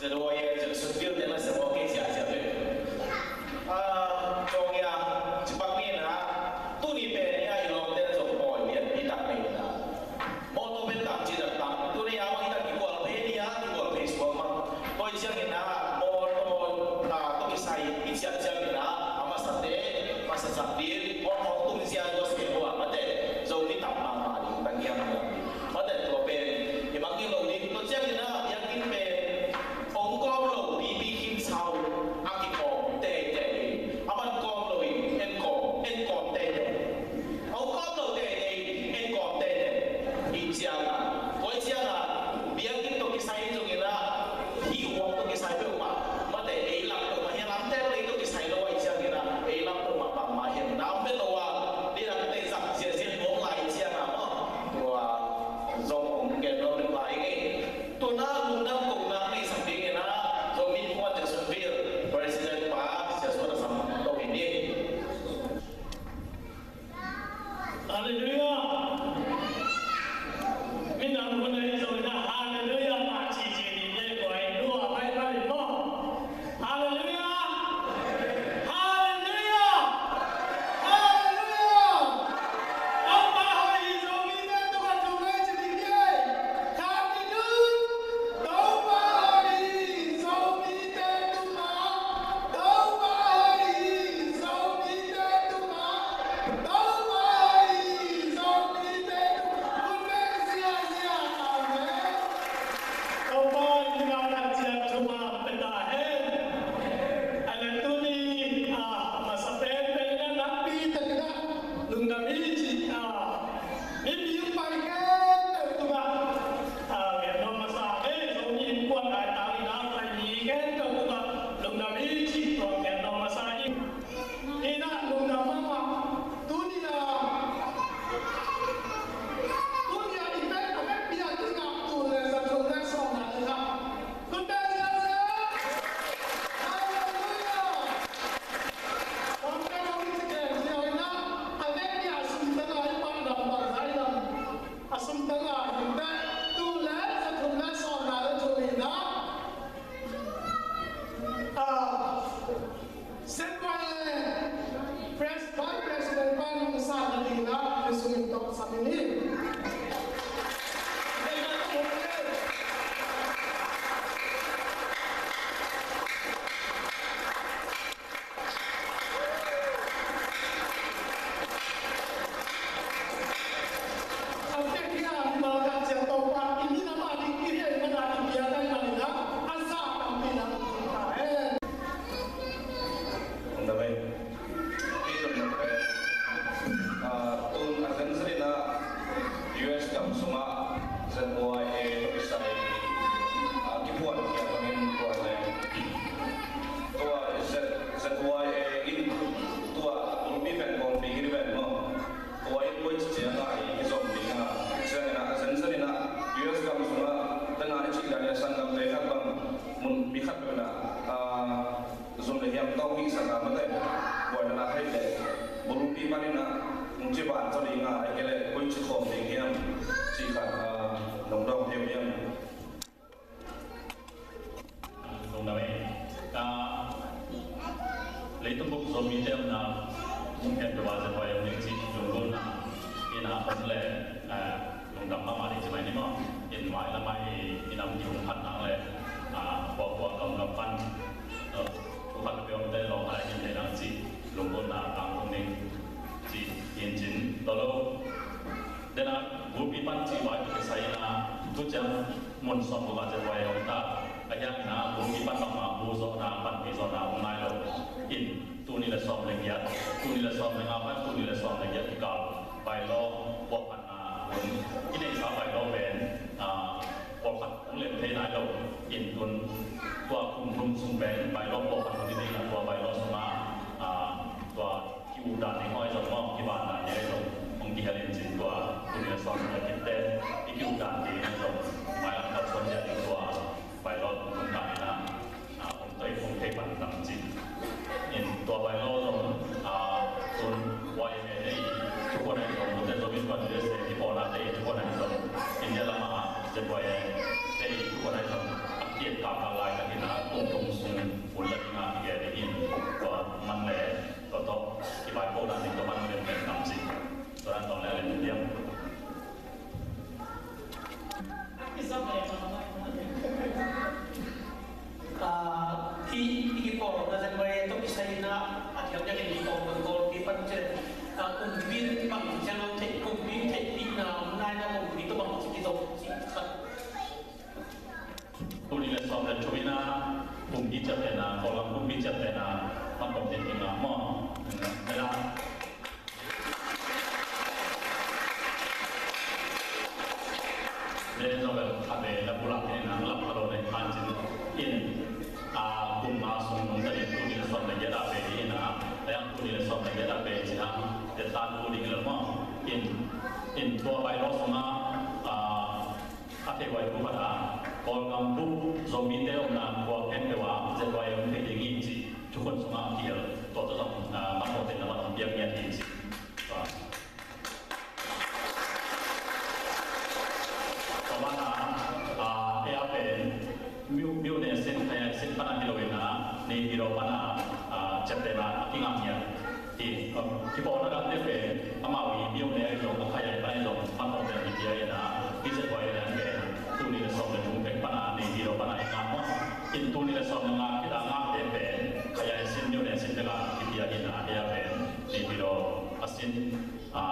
Jacksonville te na sia maw, kei sia sia ve. Ah, zong ia, ci bang ni na, tuni pen ia i lawmte zong pawi lian i tak nei na. Mawtaw pen tang ci tak tang, tuni a mah i tak kikual phei ni a, kikual phei suak mah. Tua i ciangin a, mawtaw, ah, tawh kisai i ciat ciangin a, a masate, masate sak ding, mawtaw tung sia tua sia tua, mate, Zomi tam mahmah ding, tang hiam hiam ding. Mate, tua pen, i mangngilh lo ding, tua ciangin a, biakinn pen, hong kawm lo pipi khin sau a kikawm teitei hi. A man kawm lo in en kawm, en kawm teitei. Hong kawm lo teitei in en kawm teitei. Hi ciang a, tua hi ciang a, biakinn tawh kisai zongin a, hih huam tawh kisai peuhmah, mate ei lam peuhmah, hih lamte lei tawh kisai lo hi ciangin a, ei lam peuhmah bangmah hi na om pen lo a, dei lam tei zak ziahziah hi om lai ciang a maw. Tua zong hong gen lo pen lai ngei. Tuna lungdam kohna neihsak dingin a, Zomi Innkuan Jacksonville President pa Sia Suan a sam to hi ni. Halleluiah. Minam hun ahi zongin a halleluiah mah cici ni le kua i lua pai pai maw. Halleluiah. Halleluiah. Halleluiah. Topa hoih hi, Zomite tungah thungai ci ding hi. Khat, nih, thum. Topa hoih hi, Zomite tungah. Topa hoih hi, Zomite tungah. Topa hoih hi, Zomite tungah. Khut beng ziahziah. Amen. Topa in thungai khat ciat thumang pia ta hen. A le tuni, a, a masa penpen in a nakpi takin a lungdam hi ci, a, mipi hong pai khempeuh tungah, a, gen nuam masa hi. Zomi Innkuan daitang in a pai mi khempeuh tungah lungdam hi ci, tua gen nuam masa hi. Hi in a lungdam mahmah. Tuni a, tuni a i pen a vekpi a kingah tul le za thum le sawmna le khat. Khut beng ziahziah. Halleluiah. Tua pen hong ci khempeuh in a, a vekpi a sum tang a i pan lam bang zai lam. A sum tang a hi teh, tul le za thum le sawmna le thum hi in a. Ah, Z Y A Pres-, Vice President pa in hong san nading in a, i sum in tawh sam in hi. Tun a zenzen in a U S gam sungah Z Y A tawh kisai a kiphuan khia bangin tua leng tua Z-, Z Y A in tua a bulpi pen kawmpi kiri pen maw. Tua in koici ciang a i kizom ding a, ciangin a zenzen in a U S gam sungah tena i cih dan in a sanggamte khat bang mun mi khat peuh in a, a, zum le hiam tawh hihsak a mate, buaina na theih leh bulpi panin a hong ci ban zaw ding a, ahih kei leh koici khawm ding hiam cih khat, a, nong dawng thei uh hiam? Lungdam ei. Ka leitung bup Zomite omna mun khempeuh ah Z Y A om ding cih lunggulhna in a om leh, eh, lungdam mahmah ding ci mai ni maw. In mailam ah i, i nam kihong phat nang leh, ah, khuakhua gamgam pan, eh, thu khat peuh omte lawng a lai khin thei nang cih lunggulhna tangtung ding cih in cin. Tua lo, den a bulpi pan cih vai tawh kisai in a, tu ciang mun sawm guk ah Z Y A om ta. A hiang in a bulpi pan bangmah bu zawhna, panpih zawhna om nai lo. In tul nih le sawm le giat, tul nih le sawm le nga pan tul nih le sawm le giat kikal bylaw puahphatna hun i neihsa bylaw pen, ah, pawlkhat hong lem thei nai lo. In tun tua kum thum sung pen bylaw pawlkhat hun i neih a, tua bylaw sungah, ah, tua ki-uk dan ding hawi zong maw, kivan dan ding hawi zong hong kihel in cin, tua kum le sawm le giat te i ki-uk dan ding hawi zong mailam kalsuan dia ding tua bylaw tung tung dan in a, ah, hong toi hong thei pan tam cin. In tua bylaw zong, ah, tun Y M A te i thukhun ahi zong, tun te zong in pan U S A kipawlna te i thukhun ahi zong, India lam ah Z Y A te i thukhun ahi zong a kiat kak a laitak in Ciaptehna, Kawlgam kumpi ciaptehna, man kong tin king a maw. Ela. Le zong bel a be la bulak in a lap a lo ne kan cin in a kum nga sung nung ta in tuni le sawm le giat a be in a, a yang tuni le sawm le giat a be ci a, te tan tu ding le maw. In, in tua bai lo sung a, a, a thei huai tu khat a, Kawlgam buk Zomite omna khua khempeuh ah Z Y M thei ding hi ci, thukhun sungah a kiel, tua tawh zong, ah, mah khawngte na man hong piak ngiat hi ci. Tua. Tua banah, ah, ei a pen, myo, myone sin, khayae sin pana hi lo in a, Naypyidaw pana, ah, ciaptehna a kingah ngiat. Hi, um, kipawlna dangte pen, amau i myone ahi zong, a khayae pan ahi zong, man hong pen kipia in a, hi Z Y M pen, tuni le sawm le thum pek pana, Naypyidaw pana i ngak maw. In tuni le sawm le nga khit a ngakte pen, khayae sin, myone sin pek a kipia in a, hi a pen, Naypyidaw a sin, a,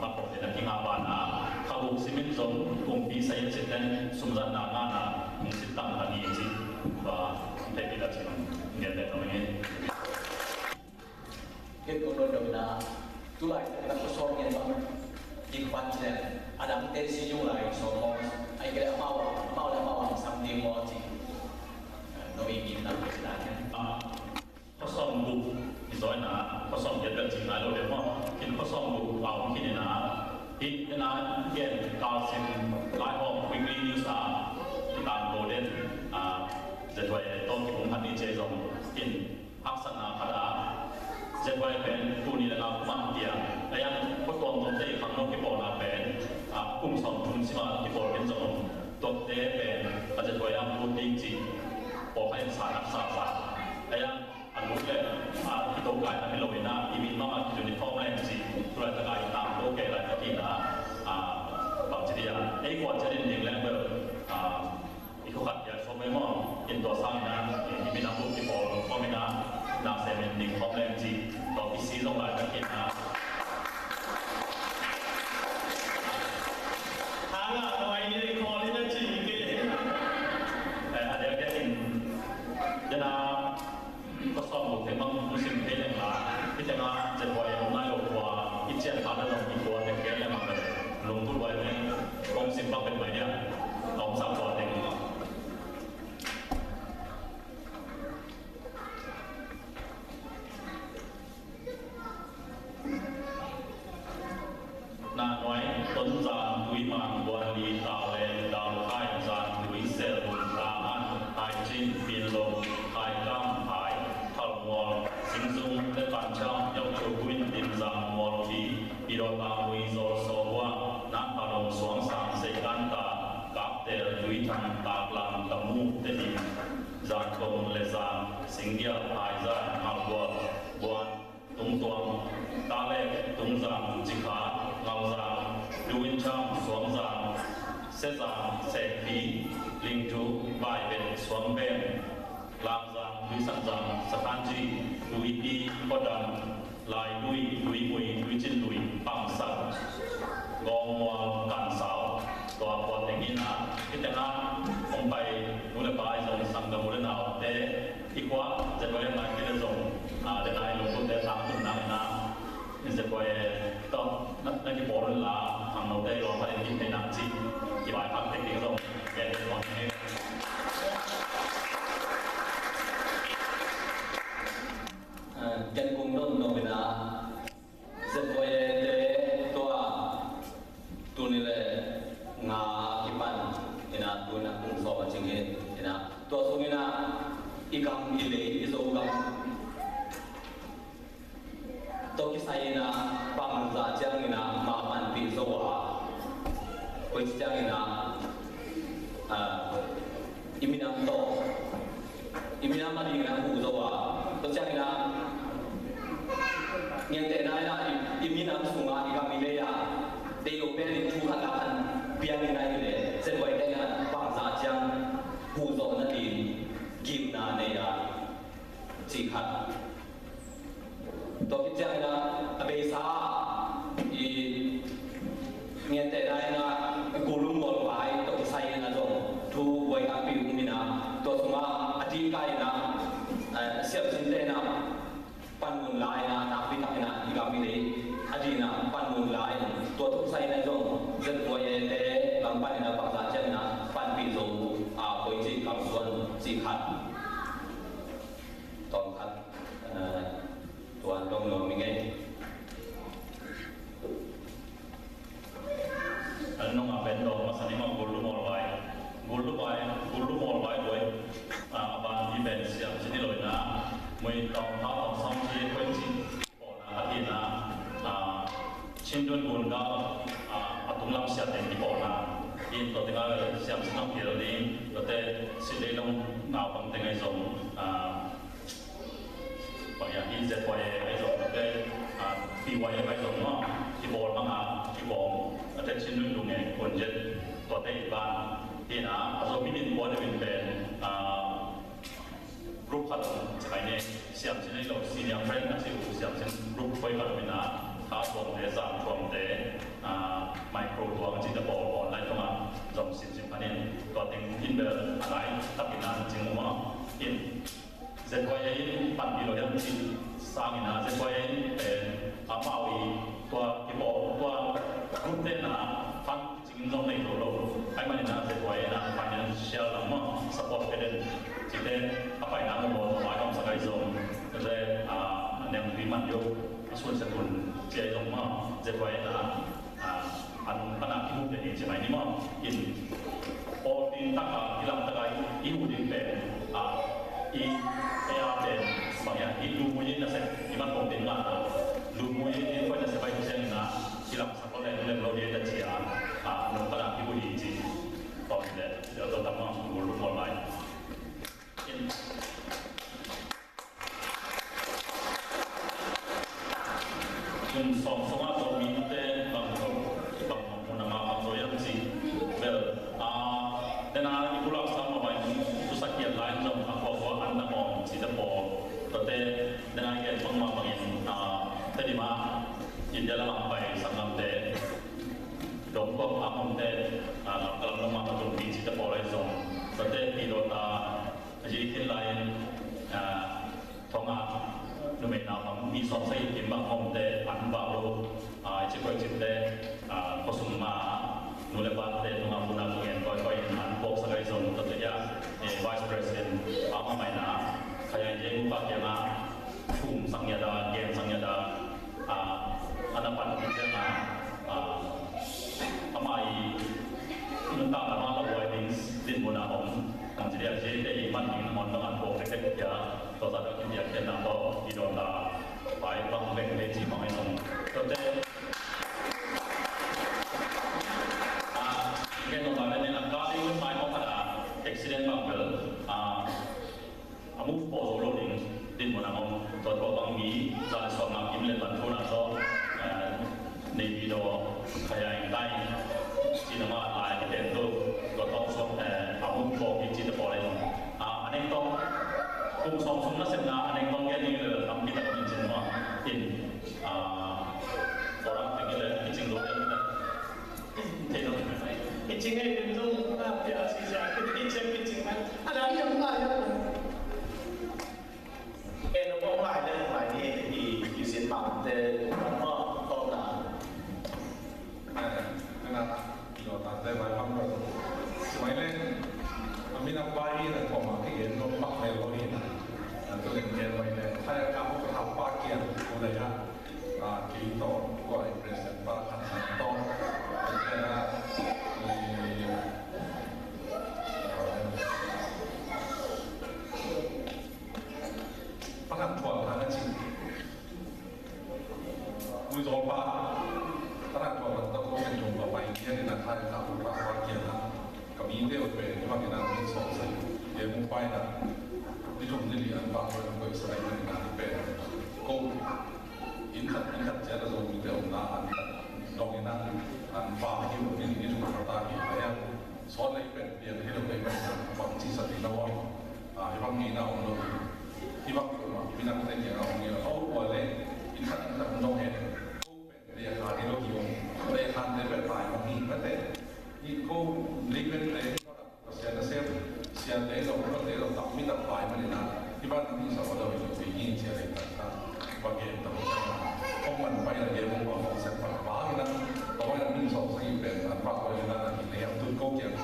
man hong pen a kingah ban a, kha guk simin zong, kumpi sa in sit ten, sumzatna ngahna, hong sit tang tang hi ci, ba, hong thei kit a ci, hong gen le tong hi. Hih kong dot dot na, tu lai na khuasawm ngen bang, dik pan ci leng, a dangte si yung lai sawm maw, ai kei leh amau, amau leh amau ang sam ding maw ci. No i gim na khuasawm ngen. Ah, khuasawm guk i zaw na, khuasawm giat bel ci ngai lo leh maw, in khuasawm guk pau khin na, hih na gen kal sin lai hawm weekly news a, i tang ko den, ah, Z Y A tawh kibung khat ni ci zong, in haksatna khat a, Z Y A pen tuni le nga kum a piang. A yang khua tuamtuamte i khangno kipawlna pen, a, kum sawm thum sim a kipawl ken zong om. Tuate pen a Z Y A lut ding ci pawlkhat in sa nak sa sa. A yang a lut le, a, kito kai na hi lo in a, i min mama ki uniform leng ci. Tu laitak a i tang lo kei laitak in a, a, bang ci dia. Ei kua ciat in ding leng bel, a, i khua khat piak sawm ei maw, in tua sang in a, i minam buk kipawl khawm in a, na sem in ning khawm leng ci, tua kisi zong lai ka khin a. Hang a, tua i ning khawm in a ci kei. Eh, a diak diak in, den a, Khuasawm guk thei bang hong sim thei leng la, hih tengah Z Y A om nai lo khua, i cian kha na zong i khua teng gen leng bang leh, lungput huai leng, hong sim bang pen mai dia, a om sa khua teng. Nanuai, Tonzang, Tuimang, Buanli, Tawleng, Dawlkhai, Zangtui, Selhun, Tahan, Haicin, Pinlong, Haikam, Hai, Thalmual, Singzung, Lepancham, Yokchuguin, Timzang, Mualpi, Pidawtang, Muizol, Sawhua, Nangphalong, Suangsang, Seikanta, Kaptel, Tuithang, Taklang, Tamu, Tedim, Zangkong, Lezang, Singgial, Haizan, Halbual, Buan, Tungtuang, Talek, Tungzang, Cikha, Ngauzang, Tuincham, Suangzang, Sezang, Sekpi, Lingtu, Baibet, Suangben, Langzang, Tuisanzang, Sakanji, Tuipi, Kodam, Lailui, Tuimui, Tuicinlui, Pangsak, Gawngmual, Kansau, tua khua teng in a, hih tengah hong pai nu le pa i zong sanggam u le naute, i khua Z Y A nai kei le zong, a, den a i lungtutte tangtun nang in a, Z Y A tawh na, na kipawl un la, khangnote i lawm khat in kithei nang cih, i vaikhak tek ding zong gen ding mawk hi. A, ken kong don nop in a, Z Y A te tua tuni le nga kipan in a, tu in a kum sawm a cing hi in a, tua sung in a i gam i lei i Zogam tawh kisai in a bangzah ciang in a ma panpih zo a, koici ciang in a, a, i minam tawh, i minam a ding in a huh zo a, tua ciang in a, gentehna in a, i, i minam sungah i gam i lei ah deih lo pen in thu khat lak khat piang in a hi leh, Z Y A te in a bangzah ciang huh zawh nading gimna nei a, cih khat. Tua khit ciangin a, a beisa i gentehna in a, i Kul Lungmual vai tawh kisai in a zong thu buai takpi um in a, tua sungah a tingkai in a, Bangzah ciangin ah panpih zo, a, koici kalsuan cih khat. Tawm khat, eh, tuan dong nuam i ngei. An nong a pen dong masa ni mah gul lu mawl vai. Gul lu vai, gul lu mawl vai buai. A, a ban i pen siam sini loina. Mui tawm ha tawm sam ci koici. Pawlna a tina, a, Chin Dun Gun Gal, a, a tunglam siate kipawlna. In tua tengah siam sinong kil ding, tuate silei long naupang teng ahi zong, a, bang hiam hi Z Y A ahi zong, tuate, a, P Y F ahi zong maw, kipawl manga, kipawm, tuate Chin Dun Gun Gal, Gun Jet, tuate i ban. Tina, a Zomi min kuan i min pen, a, group khat ci mai ni, siam sin ahi lo, senior friend a ci uh, siam sin group koi khat mina, kha tuamte, zang tuamte, a, micro tuang cihte pawl online tungah zong simsim khanin, tua teng in bel a lai takin a cing uh maw. In Z Y A in panpih lo hiam cih sangin a Z Y A in, eh, amau i tua kipawl, tua group te na fund cing zong nei lo lo. Ahih manin a Z Y A na financial lam maw, support pe den. Cihte a paina maw, maw, maw, maw, sakai zong. Ze, a, neng pi man yo, a sun se tun, cia zong maw, Z Y A na, a, a nung pana kimu te ni ci mai ni maw. In, all din taka, kilang taka, i u din pen, a, i, e a pen, bang ya, i lu mu yin na se, i man kong din nga na, lu mu yin, i koi na se bai cia na, kilang Ko leng leng lo dia ta cia, a, nung ka dang kibu hi ci. Tawm le, sia to tam ma, ngul lu ko lai. In. Kum sawm sawm a Zomite bang ko, bang ko mun a ma bang ko yam ci. Bel, a, den a i kulak sam ma bai, tu sa kiat lai zong a ko ko an na om ci ta po. Tate, den a i kiat bang ma bangin, a, te di ma, India lam a pai sanggamte. Dong kua a mongte, a, lam kalam nong ma ka tung pi ci te pawl lai zong. Tate pi dawta, a zi khin lai in, a, thong a, numei na bang, mi sawm sa i kim bang mongte, an bang lo, a, i ci koi cipte, a, ko sung ma, nu le pate, nung a puna ku ngen koi koi in, an bok sa kai zong, tate ya, e, Vice President, a, ma mai na, kaya in ye mu pa kia na, thum sang ya da, gen sang ya da, a, a na pan ki ciang a, a, amah i nuntak lam a la buai ding dinmun a om. Kan ci dia ci te i man ding na hon bang an pawh tek tek kia, tua zat a ki dia ken na tawh i dawn ta, pai bang bek le ci bang ai nong. Tua te, a, ken nong ba le nen a ka ding mai kong khat a accident bang bel, a, A move pawh zo lo ding, dinmun a om. Tua tua bang mi, za le suak ngam kim le pan thuna tawh, eh, Navy daw, khaya in tai, cina ma lai ki ten tu, tua tawh suak, eh, a move pawh ki cina pawh le zong. Ah, a neng tawh, kum sawm sung na sem na, a neng tawh kia ni le, tam ki tak min cin ma, in, ah, orang teng ki le, ki cing lo le. Thei lo. I cing ei dim zong, ah, pia si sia, i cing, i cing na. A dang i om lai, i om lai. En om lai, lai ni, i, i sin bang te, bang ma, ko na. Eh, na, i lo ta te bai bang lo. Mai le, a mi na bai na ko ma ki en lo bang le lo ni na. Na tu le en mai le. Ai ka ko ka pa kia, ko da ya. Ah, kei tawh, kua i president pa khat khat tawh. Kei na, eh, pa khat thuak khat a ci. Ui zawl pa, pa khat thuak khat tawh ko ken tung pa pai kia ni na khai kha pu pa pa kia na. Ka mi te ot pen, ni ma ki na mi sawng sai. Ye mu pai na. Ni tung ni li an pa ko ko sa ni na pen. Ko Inn khat, inn khat ciat a Zomite omna an khat dong in a, an va hi lo, inn, inn thum khat a hi a. Sawt lei pen piang hi lo, kei pen bang ci sa ding na ua. A, hi bang ngeina om lo. Hi bang ko ma, hi nang te kiang a om ngeina. Ko ua le, inn khat, inn khat dong he. Ko pen le kha hi lo hi om. Le khan te pen pai om hi, mate. Hi ko le pen le. Sia nasem, siate zong, kote zong, tak mi tak pai manin a, hi ban mi sa wa lo hi lo, hi yin sia le tak tak, wa gen tak tak. Kong man pai la ye mong wa kong sen pa pa hi na, pa wa mi song sa hi pen, an pa ko hi na, na hi ne, am tun ko kiang,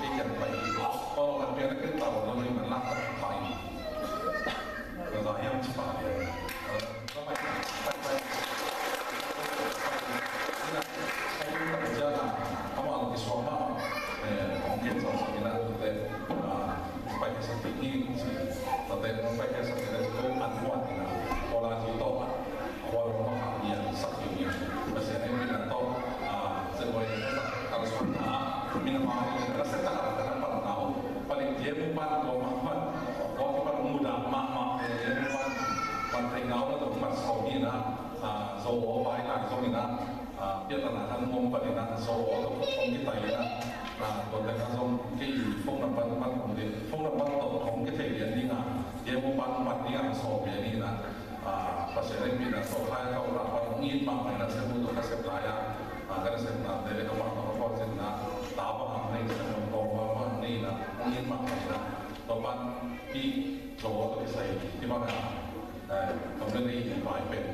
Piatana kan ngom panin ah, so aw tawh kong kitai in ah, ah, tua teng ah zong kei phone number pan kong ding, phone number tawh kong kithei lian ding a, kei mu pan mat ding a, so pian in ah, ah, Pasian in pi na so khai kau la pan hong it mah mai na, se mu tawh ka sep lai a, ah, ka na sep na te le ka pan tawh ka pawt sin na, ta bang hang nei, se mu tawh bang hang nei na, hong it mah mai na, tua pan ki so aw tawh kisai, ki bang a, eh, ka mu le nei in pai pen.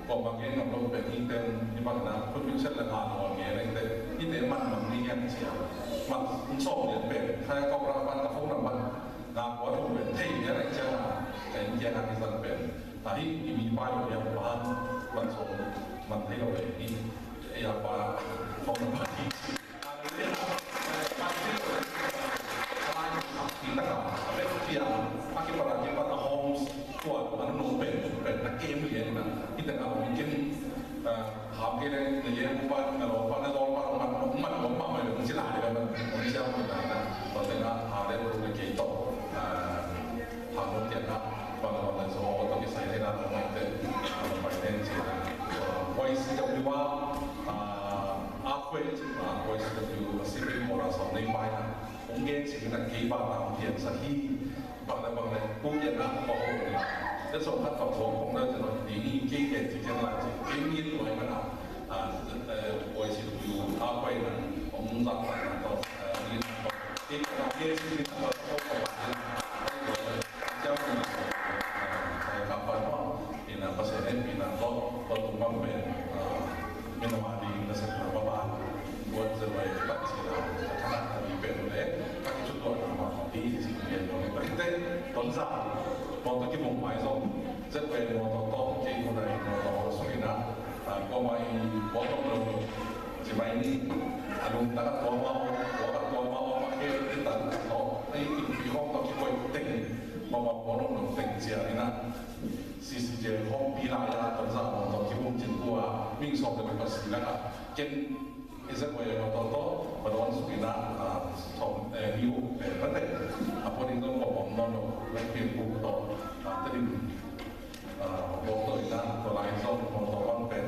Kua mah gen ngam lo pen hi ten, hi bang na, khut min set le nga lo gen hi ten, hi ten man bang ni gen cia. Man sawm lian pen, khai kau ra pan ka phone number, nga kua thum pen, thei lian hi cia na, ka inn kiang a kizang pen. Ta hi, i mi pai lo ya pan, man sawm, man thei lo pen hi, ya pa, phone number hi. Y C W a, a, a khue, a, Y C W a sipin mora sawm nei pai na. Hong gen sik in a kei bang a hong piansak hi. Bang le bang le, kong gen a, kong ho ni la. Te sawm khat khat sawm kong le, te no, ni ni kei gen sik gen la sik, kei mi tuai man a. A, eh, Y C W a pai na, hong zak pai na to, eh, ni na to. Kei gen sik ni na to, kong ho ni la. Ai, kong le, jam ni na to. Ai, ka pai no. Ina Pasian en pi na to, to tung bang pen, ah, minam a ding na sa na ba ba, buat zero ai ka si na, ka na ka di pen le, ka ki chut to na ma, di si pen no, ka ki te, ton sa, mo to ki mong mai so, zet pen mo to to, ki mo na mo to so ina, ah, ko mai, mo to lo, si mai ni, a lung ta ka to ma, ko ka to ma, ma ke, ki ta to, ai ki ki hong to ki ko teng, mo ma ko lo teng sia ina. C C J hong pi lai a, tonzak hong tawh kibung cin kua, ming sawm le pai pasal lak a, ken, eze kua ema tawh tawh, padon suk ina, a, sawm, eh, mi uk, eh, pate, a, pawh ding zong pawh bawm nawn lo, lak pil uk tawh, a, tedim, a, bawm tawh ina, tua lai zong hong tawh bang pen,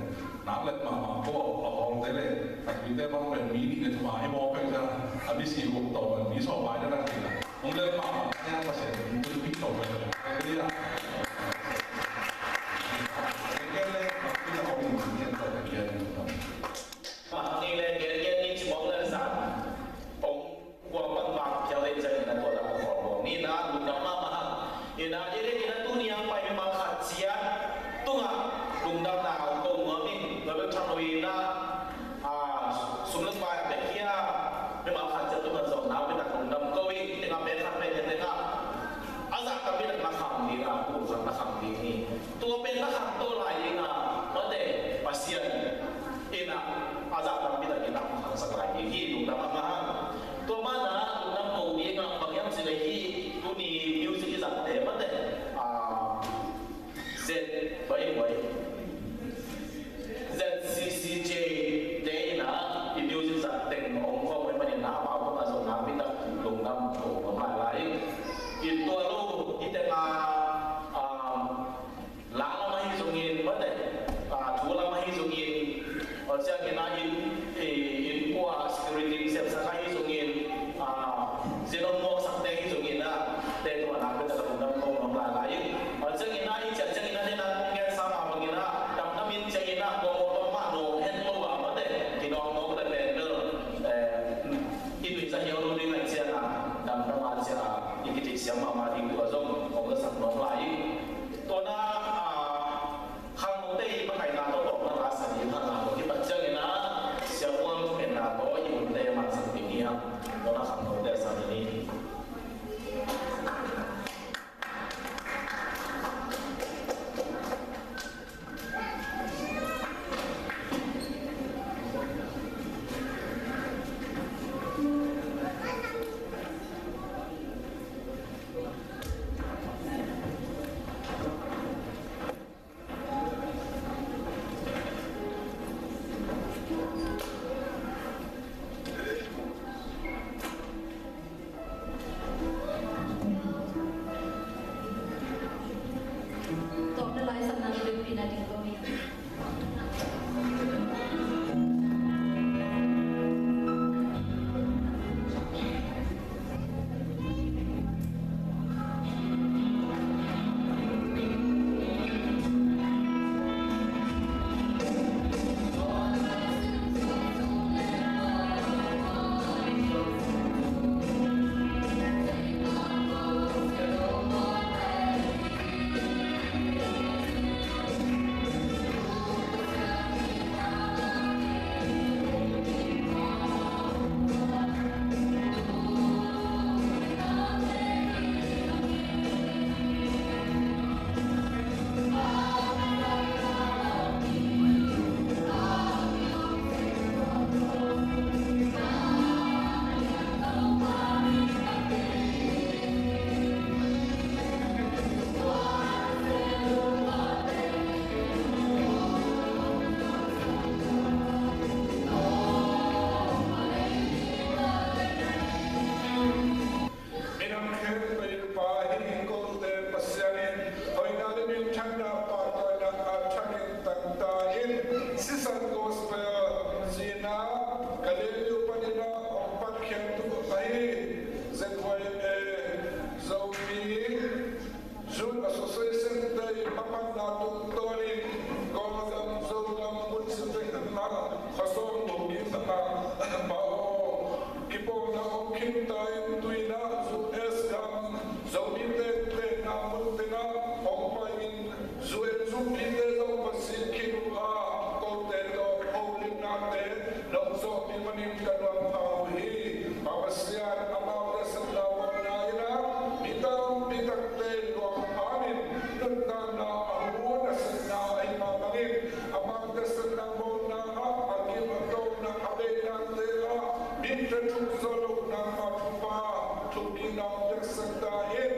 nak let mahmah pawh, a hong te le, a tuite bang pen, mi nih le thum a hi mawk pen cia, a mi si uk tawh, mi sawm lai na lak ina. Hong lel mahmah, a Pasian in hong pulpit to pen. Hallelujah. Hong lel mahmah, a Pasian in hong pulpit to pen. Mahmah ni le, gen gen ni ci mawk lel san. Hong kua pan bang phial lei ciang in a tua lam a khawl bawng ni na, lungdam mahmah hang. Ina, i lek ina tuni a pai mimal khat ciat tungah lungdamna hong ko nuam in, tua bek tham lo ina, a, sum le pai a pek hi a, mimal khat ciat tungah zawhna pen a lungdam ko in, tengah pek khat pek hi tengah, a zahtak pen a na kham ding a, pu khat na kham ding hi. Tua pen na kham to lai ding a, mate, Pasian ina, a zahtak pen a na kham sak lai ding hi, lungdam mahmah hang. Tua mana lungdam ko ding a, bang hiam cih leh hih tuni music i zangte mate, a, Z, bai, bai. Z C C J te ina, i music zang teng hong khawm hoi manin a, amau tungah zawhna pi tak lungdam ko hong lai lai. I tua lo, i tengah, a, la lam ahi zongin, mate, a, thu lam ahi zongin, a, ciangin a in, i, inn kua security sepsak ahi zongin, a, zin hong muaksakte ahi zongin a, te tua na, tua na lungdam ko nuam lai lai. A, ciangin a, i ciah ciangin a, nena kong gen sa mah bangin a, damdam in ciangin a, kua mawtaw mah nawng het lo a, mate, kinawng nawng le pen bel, eh, i nuihzah hiau lo ding ahih ciangin a, damdam a ciah a, i kitheihsiam mahmah ding tua zong, kong la sak nuam lai. Tua na, a, khangnote i makaihna tawh tawpna la sa ding khangno tawh kipat ciangin a, Sia Kuang thungetna tawh i hunte a mansak ding hi hang. Tua na khangnote a sa ding hi. Thukikna piaksak ta in.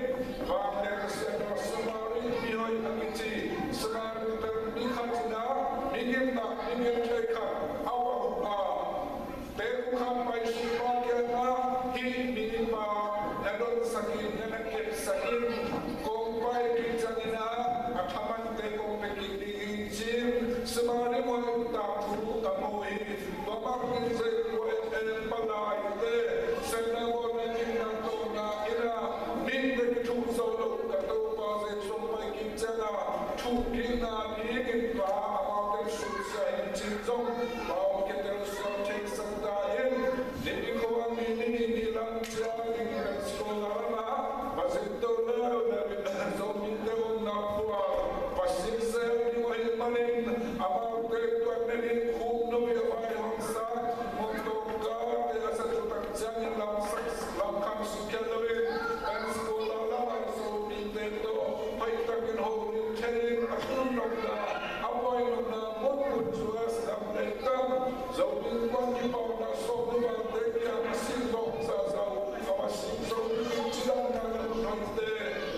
Vanglian Pasian aw, Samari mihoih a kici Samari pen mi khat in a, mi gimna, mi gimthei khat a vak a, tekum khat pai suk pa kiangah, hih mipa na donsak in, na na kepsak in, kong pai kik ciangin a, a thamante kong pia kik ding hi, ci-in Samari muhai-in tangthu ka mu hi. Tua bangin zei kua e, palaite, siatna bawlna kikna tawhna in a, mite kithuh zo lo, ka Topa Jesu hong pai kik ciangin a, thukikna dingin pa amaute susia hi, ci-in zong Pa hong kitel suak theisak ta in. Nipi khua ni, ni, ni, ni lam ciangin Pensacola lamah va zin to leuleu in, Zomite omna khua va sik zel ding uh ahih manin, amaute tua ni in khuknupi a vaihawmsa motor car te a zat uh tak ciangin lamsak, lamkham suk khia loin, Pensacola lamah Zomite tawh hoihtakin holim thei in, a tun nopna, a poi nopna mutmut, U S gam leitang Zo Ding Kuan kipawlna sawm ni valte kiang a sik zawh zahzah uh a va sik zo ding cidamna le hun hoihte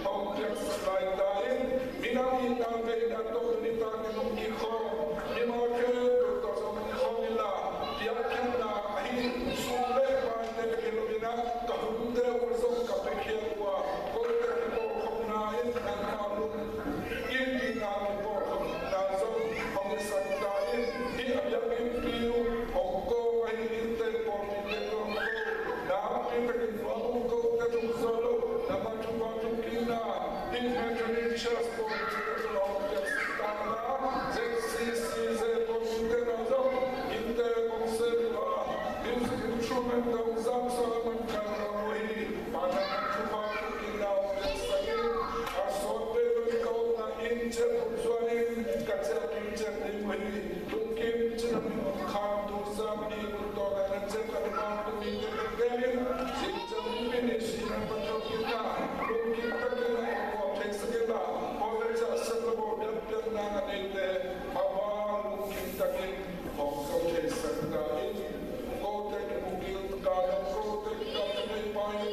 hong piaksak lai ta in. Minam itna veina tawh nitakin hong kikhawm, mimal khempeuh tawh zong hong kikhawm inla, piakkhiatna ahi sum le paite bek hi lo in a, ka hunte uh zong ka piakkhiat uh a, kote kipawlkhopna in nangmah lung in itna kipawlkhopna zong hong hisak ta in. Hih a biakinnpi uh hong kawm ahi innte, pawlpite tawh hong ko, nakpi takin nuam un, kote thuk zo lo, nangmah thupha thukikna, hih Methodist Church pawlpite tawh hong piaksak ta in la, Z C C Z pawlpite na zong innte hong sem uh a, music instrument hong zangsak a, man khat hong mu hi. Pa nangmah thupha thukikna hong piaksak in. A sawt veve ka omna inn ciat hong zuan in, ka ciah kik ciat ding uh hi. Lungkim cih a min hong kham tu zam i mun tawh na na ciah ka lungdam tu mite teng vel in, zing ciang in min i si nang pa thokikna lungkim takin a hong guak theisak in la, pawlpi ciah siatna bawl biakpiakna a neite a ba lungkim takin hong ko theisak ta in. Kote kibukil ta in, kote kikal ta in, pa in